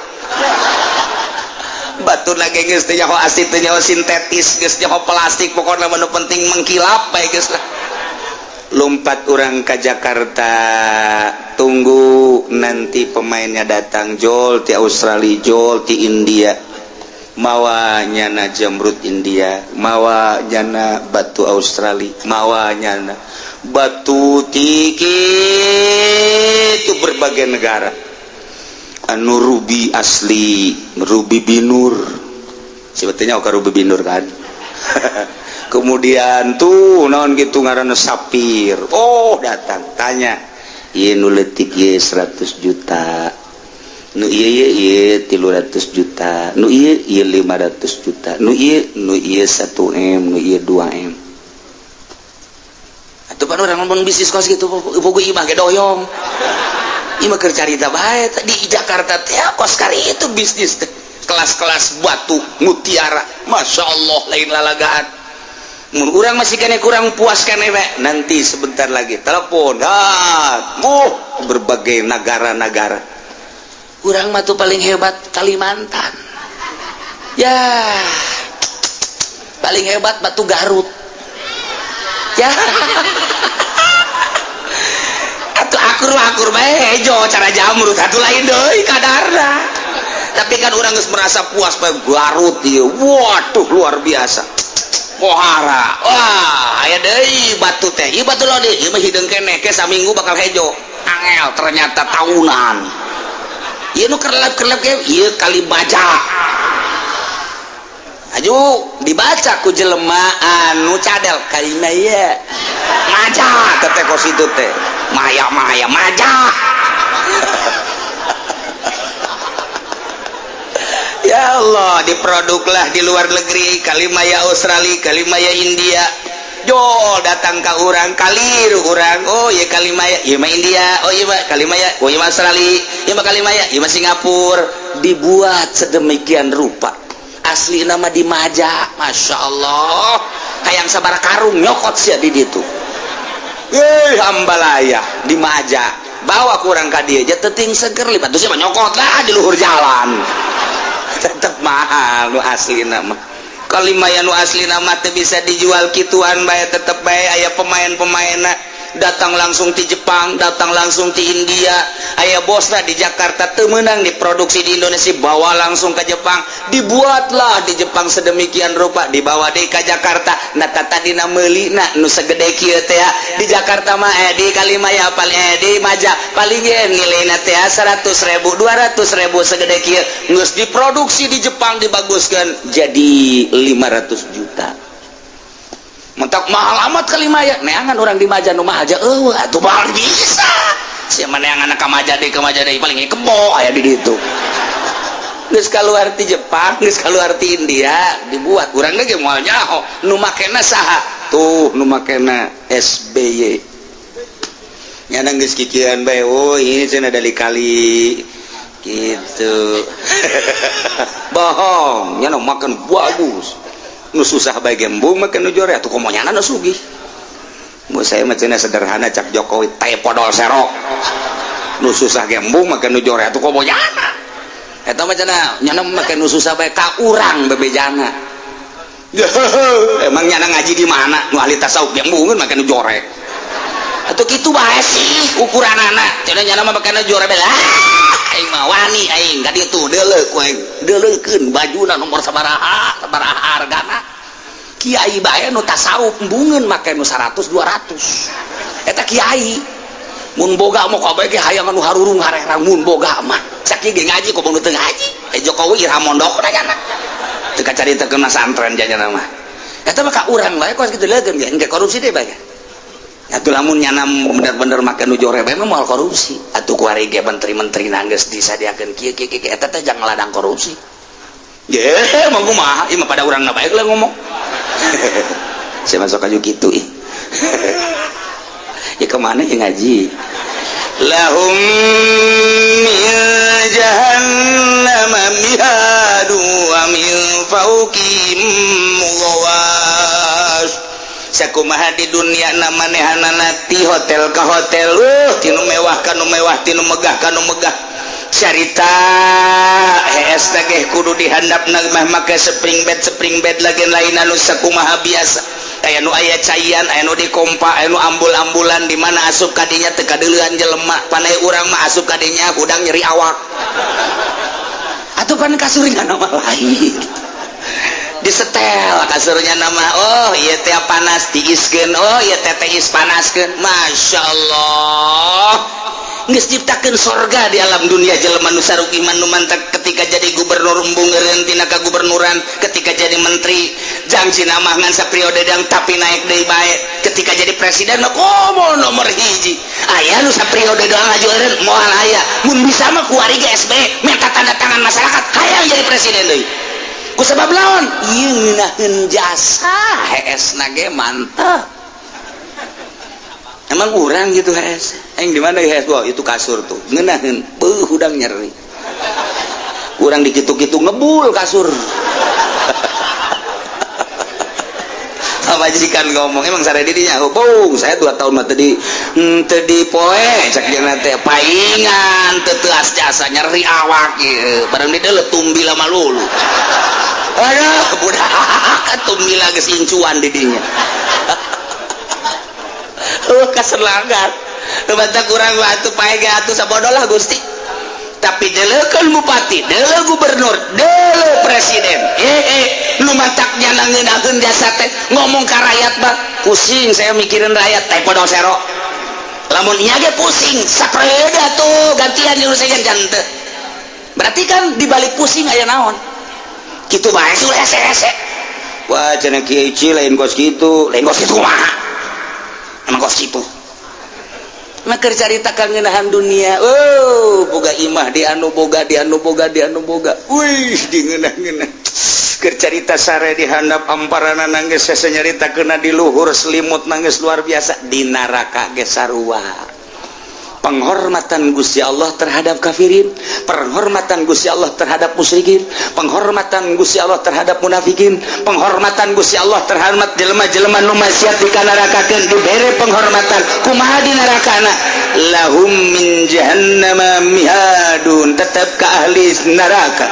Batu lagi geus teu nyaho asli, teu nyaho sintetis, geus nyaho plastik, pokokna mah nu penting mengkilap bae geus lah. Lompat urang ke Jakarta, tunggu nanti pemainnya datang, jol ti Australia, jol ti India, mawa nyana jamrut India, mawa nyana batu Australia, mawa nyana batu tiki itu berbagai negara anu ruby asli, ruby binur sebetulnya, oke, ruby binur kan. Kemudian tuh naon gitu ngaranna, sapir. Oh, datang tanya, ieu nu leutik ieu 100 juta, nu ieu ieu ieu 300 juta, nu ieu ieu 500 juta, nu ieu nu ieu 1 M, nu ieu 2 M. Atuh pan urang ngomong bisnis kos gitu, bogo imah ge doyong. Imah keur carita bae di Jakarta teh kos kari itu bisnis teh. Kelas-kelas batu mutiara, Masya Allah, lain lalagaan. Mun urang masih kene kurang puas kene we, nanti sebentar lagi telepon, ah, berbagai negara-negara. Urang mah tuh paling hebat Kalimantan. Ya, paling hebat batu Garut. Ya. Atuh akur-akur bae hejo cara jamrut atuh lain deui kadarna. Tapi kan urang geus merasa puas bae Garut ieu. Waduh luar biasa. Pohara. Wah, aya deui batu teh. Ieu batu lodi, ieu mah hideung keneh ke saminggu bakal hejo. Angel ternyata tahunan. Ieu nu kerlap-kerlap ge ieu kali baja. Aju dibaca ku jelema anu cadel kalimaya. Maja teh kos itu teh. Maya-maya maja. Ya Allah, diproduklah di luar negeri, Kalimaya Australia, Kalimaya India. Jol datang ke urang, kaliru urang. Oh iya Kalimaya, iya mah India, oh iya mah Kalimaya, oh iya mah Australia, iya mah Kalimaya, iya mah Singapura. Dibuat sedemikian rupa. Asli nama di Maja, Masya Allah. Hayang sabara karung nyokot sia di ditu. Hambalaya di Maja. Bawa kurang ka dieu aja teting seger lipat. Terus mah nyokot lah di luhur jalan. Tetep mahal nu asli nama. Kalimaya nu asli nama teu bisa dijual kituan bae, tetep bae aya pemain-pemainna datang langsung ti Jepang, datang langsung ti India, aya bosna di Jakarta teu meunang diproduksi di Indonesia, bawa langsung ke Jepang, dibuatlah di Jepang sedemikian rupa, dibawa deui ka Jakarta. Nah tadina meulina nu segede kieu teh di Jakarta mah di Kalimaya paling di Maja paling ge nilaina teh 100.000 200.000 segede kieu, geus diproduksi di Jepang dibaguskeun jadi 500 juta. Mentak mahal amat Kalimaya, neangan orang di Maja nu mahal aja eueuh atuh mahal bisa. Sia mah neangan ka Maja deui paling kebo aya di ditu. Geus kaluar ti Jepang, geus kaluar ti India, dibuat urang ge moal nyaho nu makena saha? Tuh nu makena SBY. Nyana geus kikieuan bae, oh ini cenah dari kali gitu. Bohong, nyana makan bagus. Nu susah bae gembung make nu jore atuh komo nyana nu sugih. Mun saya mah cenah sederhana cak Jokowi teh podol serok. Nu susah gembung make nu jore atuh komo nyana. Eta mah cenah nyana make nu susah bae ka urang bebejana. Emang nyana ngaji di mana? Nu ahli tasawuf gembungeun make nu jore. Atuh kitu bae sih ukuranana. Cenah nyana mah make nu jore bae. Aing mah wani aing ka ditu deuleuh ku aing. Deuleukeun bajuna nomor sabaraha, sabaraha hargana. Kiai bae nu tasawuf embungeun make nu 100 200. Eta kiai. Mun boga mah kabeh ge hayang anu harurung harerang mun boga mah. Sakieu ge ngaji komo nu teu ngaji. Eh Jokowi ira mondok na nyana. Teu kacaritakeun santren janyana mah. Eta mah ka urang bae kos kitu leukeun ge engke korupsi teh bae. Atuh lamun nyana bener-bener make nu jore bae mah moal korupsi. Atuh kuari ge menteri-menteri geus disadiakeun kieu kieu kieu eta teh jangan ladang korupsi. Ye, mah kumaha? Ieu mah pada urang na bae lah ngomong. Saya masuk aja gitu ih. Ya kemana ya ngaji? Lahum min jahannam mihadu wa min fawqihim ghawash. Sakumaha di dunia manehanana ti hotel ka hotel, tinu mewah kanu mewah, tinu megah kanu megah. Carita hees teh kudu dihandap mah make spring bed lagi lain anu sakumaha biasa. Aya nu aya caian, aya nu dikompa, aya nu ambul-ambulan di mana asup kadinya teu kadeulean jelema, panai urang mah asup kadinya hudang nyeri awak. Atuh pan kasurnya nama lain. Disetel kasurnya nama, oh iya teh panas diiskeun, oh iya teh tiis panaskeun. Masya Allah, geus ciptakeun sorga di alam dunia jelema nu sarugi nu mantak ketika jadi gubernur embung eureun tina kagubernuran, ketika jadi menteri jang cina mah ngan sapriode dang tapi naik deui bae, ketika jadi presiden mah komo nomor hiji. Aya nu sapriode doang aju eureun moal aya. Mun bisa mah kuari ge SBY minta tanda tangan masyarakat hayang jadi presiden deui. Ku sebab lawan ieu ngeunaheun jasa heesna ge mantap. Emang urang gitu hees. Aing di mana hees? Wah, itu kasur tuh. Ngeunaheun beuh hudang nyeri. Urang dikitu-kitu ngebul kasur. Pamajikan ngomong, emang sare didinya, oh, bung, saya 2 tahun mah tadi tadi poe cek jeung teh paingan teu teuas jasa nyeri awak ieu. Barang di deuleu tumbila malulu. Aduh, budak tumbila geus incuan di dinya. Euweuh kasenangan. Nu matak urang mah atuh pae ge atuh sabodo lah, Gusti. Tapi deleukeun bupati, deuleu gubernur, deuleu presiden, nu matak nyana ngeunaheun jasa teh ngomong ka rakyat mah, "Pusing saya mikirin rakyat." Teh podong sero, lamun nya ge pusing sapreda tuh gantian jeung sejen jante. Berarti kan dibalik pusing aya naon kitu bae sih hese-hese. Wah, cenah Kiai Ci, lain kos kitu, lain kos kitu kumaha? Emang kos kitu mah keur carita kangenahan dunia. Oh, boga imah di anu, boga di anu, boga di anu, boga. Wih, di ngeunah-ngeunah keur carita sare di handap amparana nangis, hese nyarita kena di luhur selimut nangis. Luar biasa. Di neraka ge sarua penghormatan Gusti Allah terhadap kafirin, penghormatan Gusti Allah terhadap musyrikin, penghormatan Gusti Allah terhadap munafikin, penghormatan Gusti Allah terhadap jelema-jelema nu maksiat. Di kanarakakeun dibere penghormatan. Kumaha di nerakana? Lahum min jahannama mihadun. Tetap ke ahli neraka,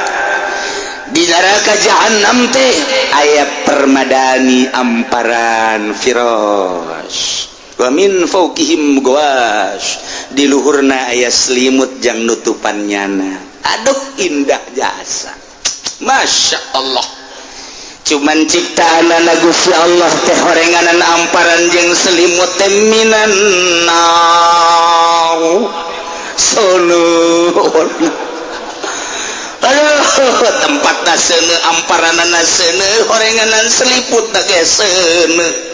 di neraka jahannam teh aya permadani, amparan, firas, wa min fawqihim ghawash. Di luhurna aya selimut jang nutupan nyana. Aduh, indah jasa, Masya Allah. Cuman ciptaan Gusti Allah teh horenganan amparan jeung selimut teh minan nar seuneu. Aduh, tempatna seuneu, amparanana seuneu, horenganan seliput ge seuneu.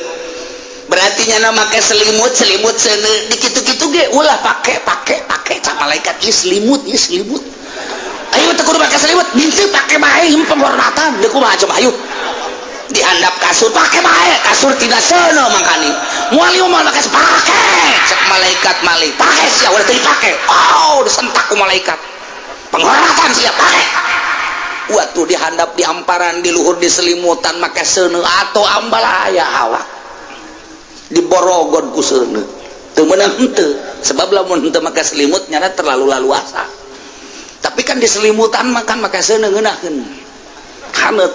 Berarti nyana make selimut, selimut seuneu di kitu-kitu ge ulah pake, pake, pake. Cak malaikat, ieu selimut, ieu selimut. Ayo teu kudu make selimut, henteu, pake bae, penghormatan. Deuk kumaha coba? Ayo dihandap kasur pake bae, kasur tidak seuneu mangkani moal ieu moal make. Pake, cek malaikat malik, pake sia, udah teu dipake. Oh, disentak ku malaikat, penghormatan sia, pake. Waktu dihandap di amparan, di luhur di selimutan make seuneu atau ambalaya awak diborogod ku seuneu. Teu meunang henteu, sebab lamun henteu make selimut nyana terlalu laluasa. Tapi kan di selimutan makan make seuneu ngeunaheun haneut.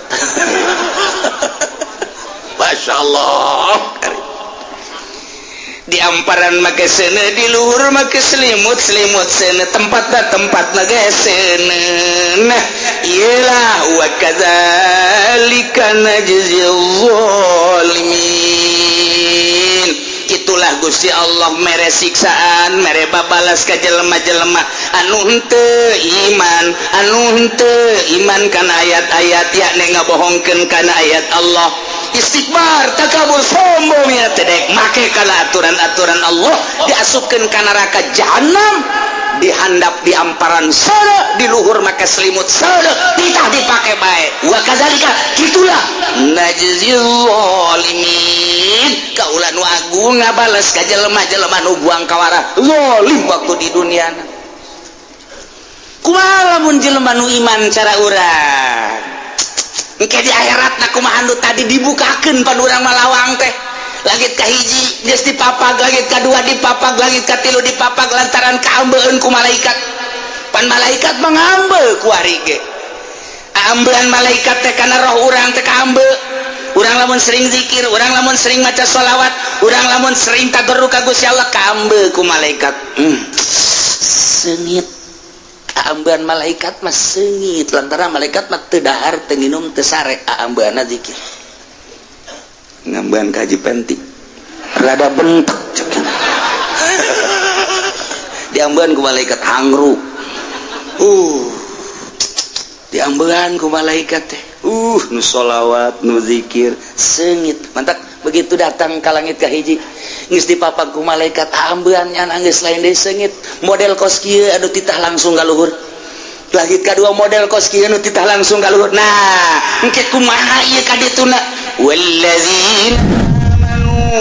Masya Allah, di amparan make seuneu, di luhur make selimut, selimut seuneu, tempatna tempatna ge seuneu. Nah, iyalah, wa kadzalika najzil zalimin. Itulah Gusti Allah mere siksaan, mere babalas ka jelema-jelema anu henteu iman, anu henteu iman kana ayat-ayat, yakni ngabohongkeun kana ayat Allah, istikbar, takabur, sombong, ya teu daek make kana aturan-aturan Allah, diasupkeun ka neraka jahanam. Dihandap di amparan seuneu, di luhur make selimut seuneu, titah dipake bae. Wa kadzalika, gitulah, najzil zalimin, kaula nu agung ngabales ka jelema-jelema nu buang kawara, zalim waktu di dunia. Kumaha lamun jelema nu iman cara urang? Engke di akhirat na kumaha? Nu tadi dibukakeun pan urang malawang teh, langit kahiji geus dipapag, langit kadua dipapag, langit katilu dipapag, lantaran kaambeun ku malaikat. Pan malaikat mengambe kuari ge, ambean malaikat teh kana roh urang teh kaambe. Urang lamun sering zikir, urang lamun sering maca sholawat, urang lamun sering tadarru ka Gusti Allah, kaambe ku malaikat. Seungit kaambean malaikat mah, seungit, lantaran malaikat mah teu dahar, teu nginum, teu sare, aambeanna zikir. Ngambean kaji penti rada bentek cek, diambean ku malaikat hangru. Diambean ku malaikat teh, nu sholawat, nu zikir seungit. Mantap. Begitu datang ka langit kahiji geus dipapag ku malaikat, ambean nya geus lain deui, seungit model kos kieu. Aduh, titah langsung ka luhur. Langit kadua model kos kieu, nu titah langsung ka luhur. Nah, engke kumaha ieu ka dituna? Wallazina amanu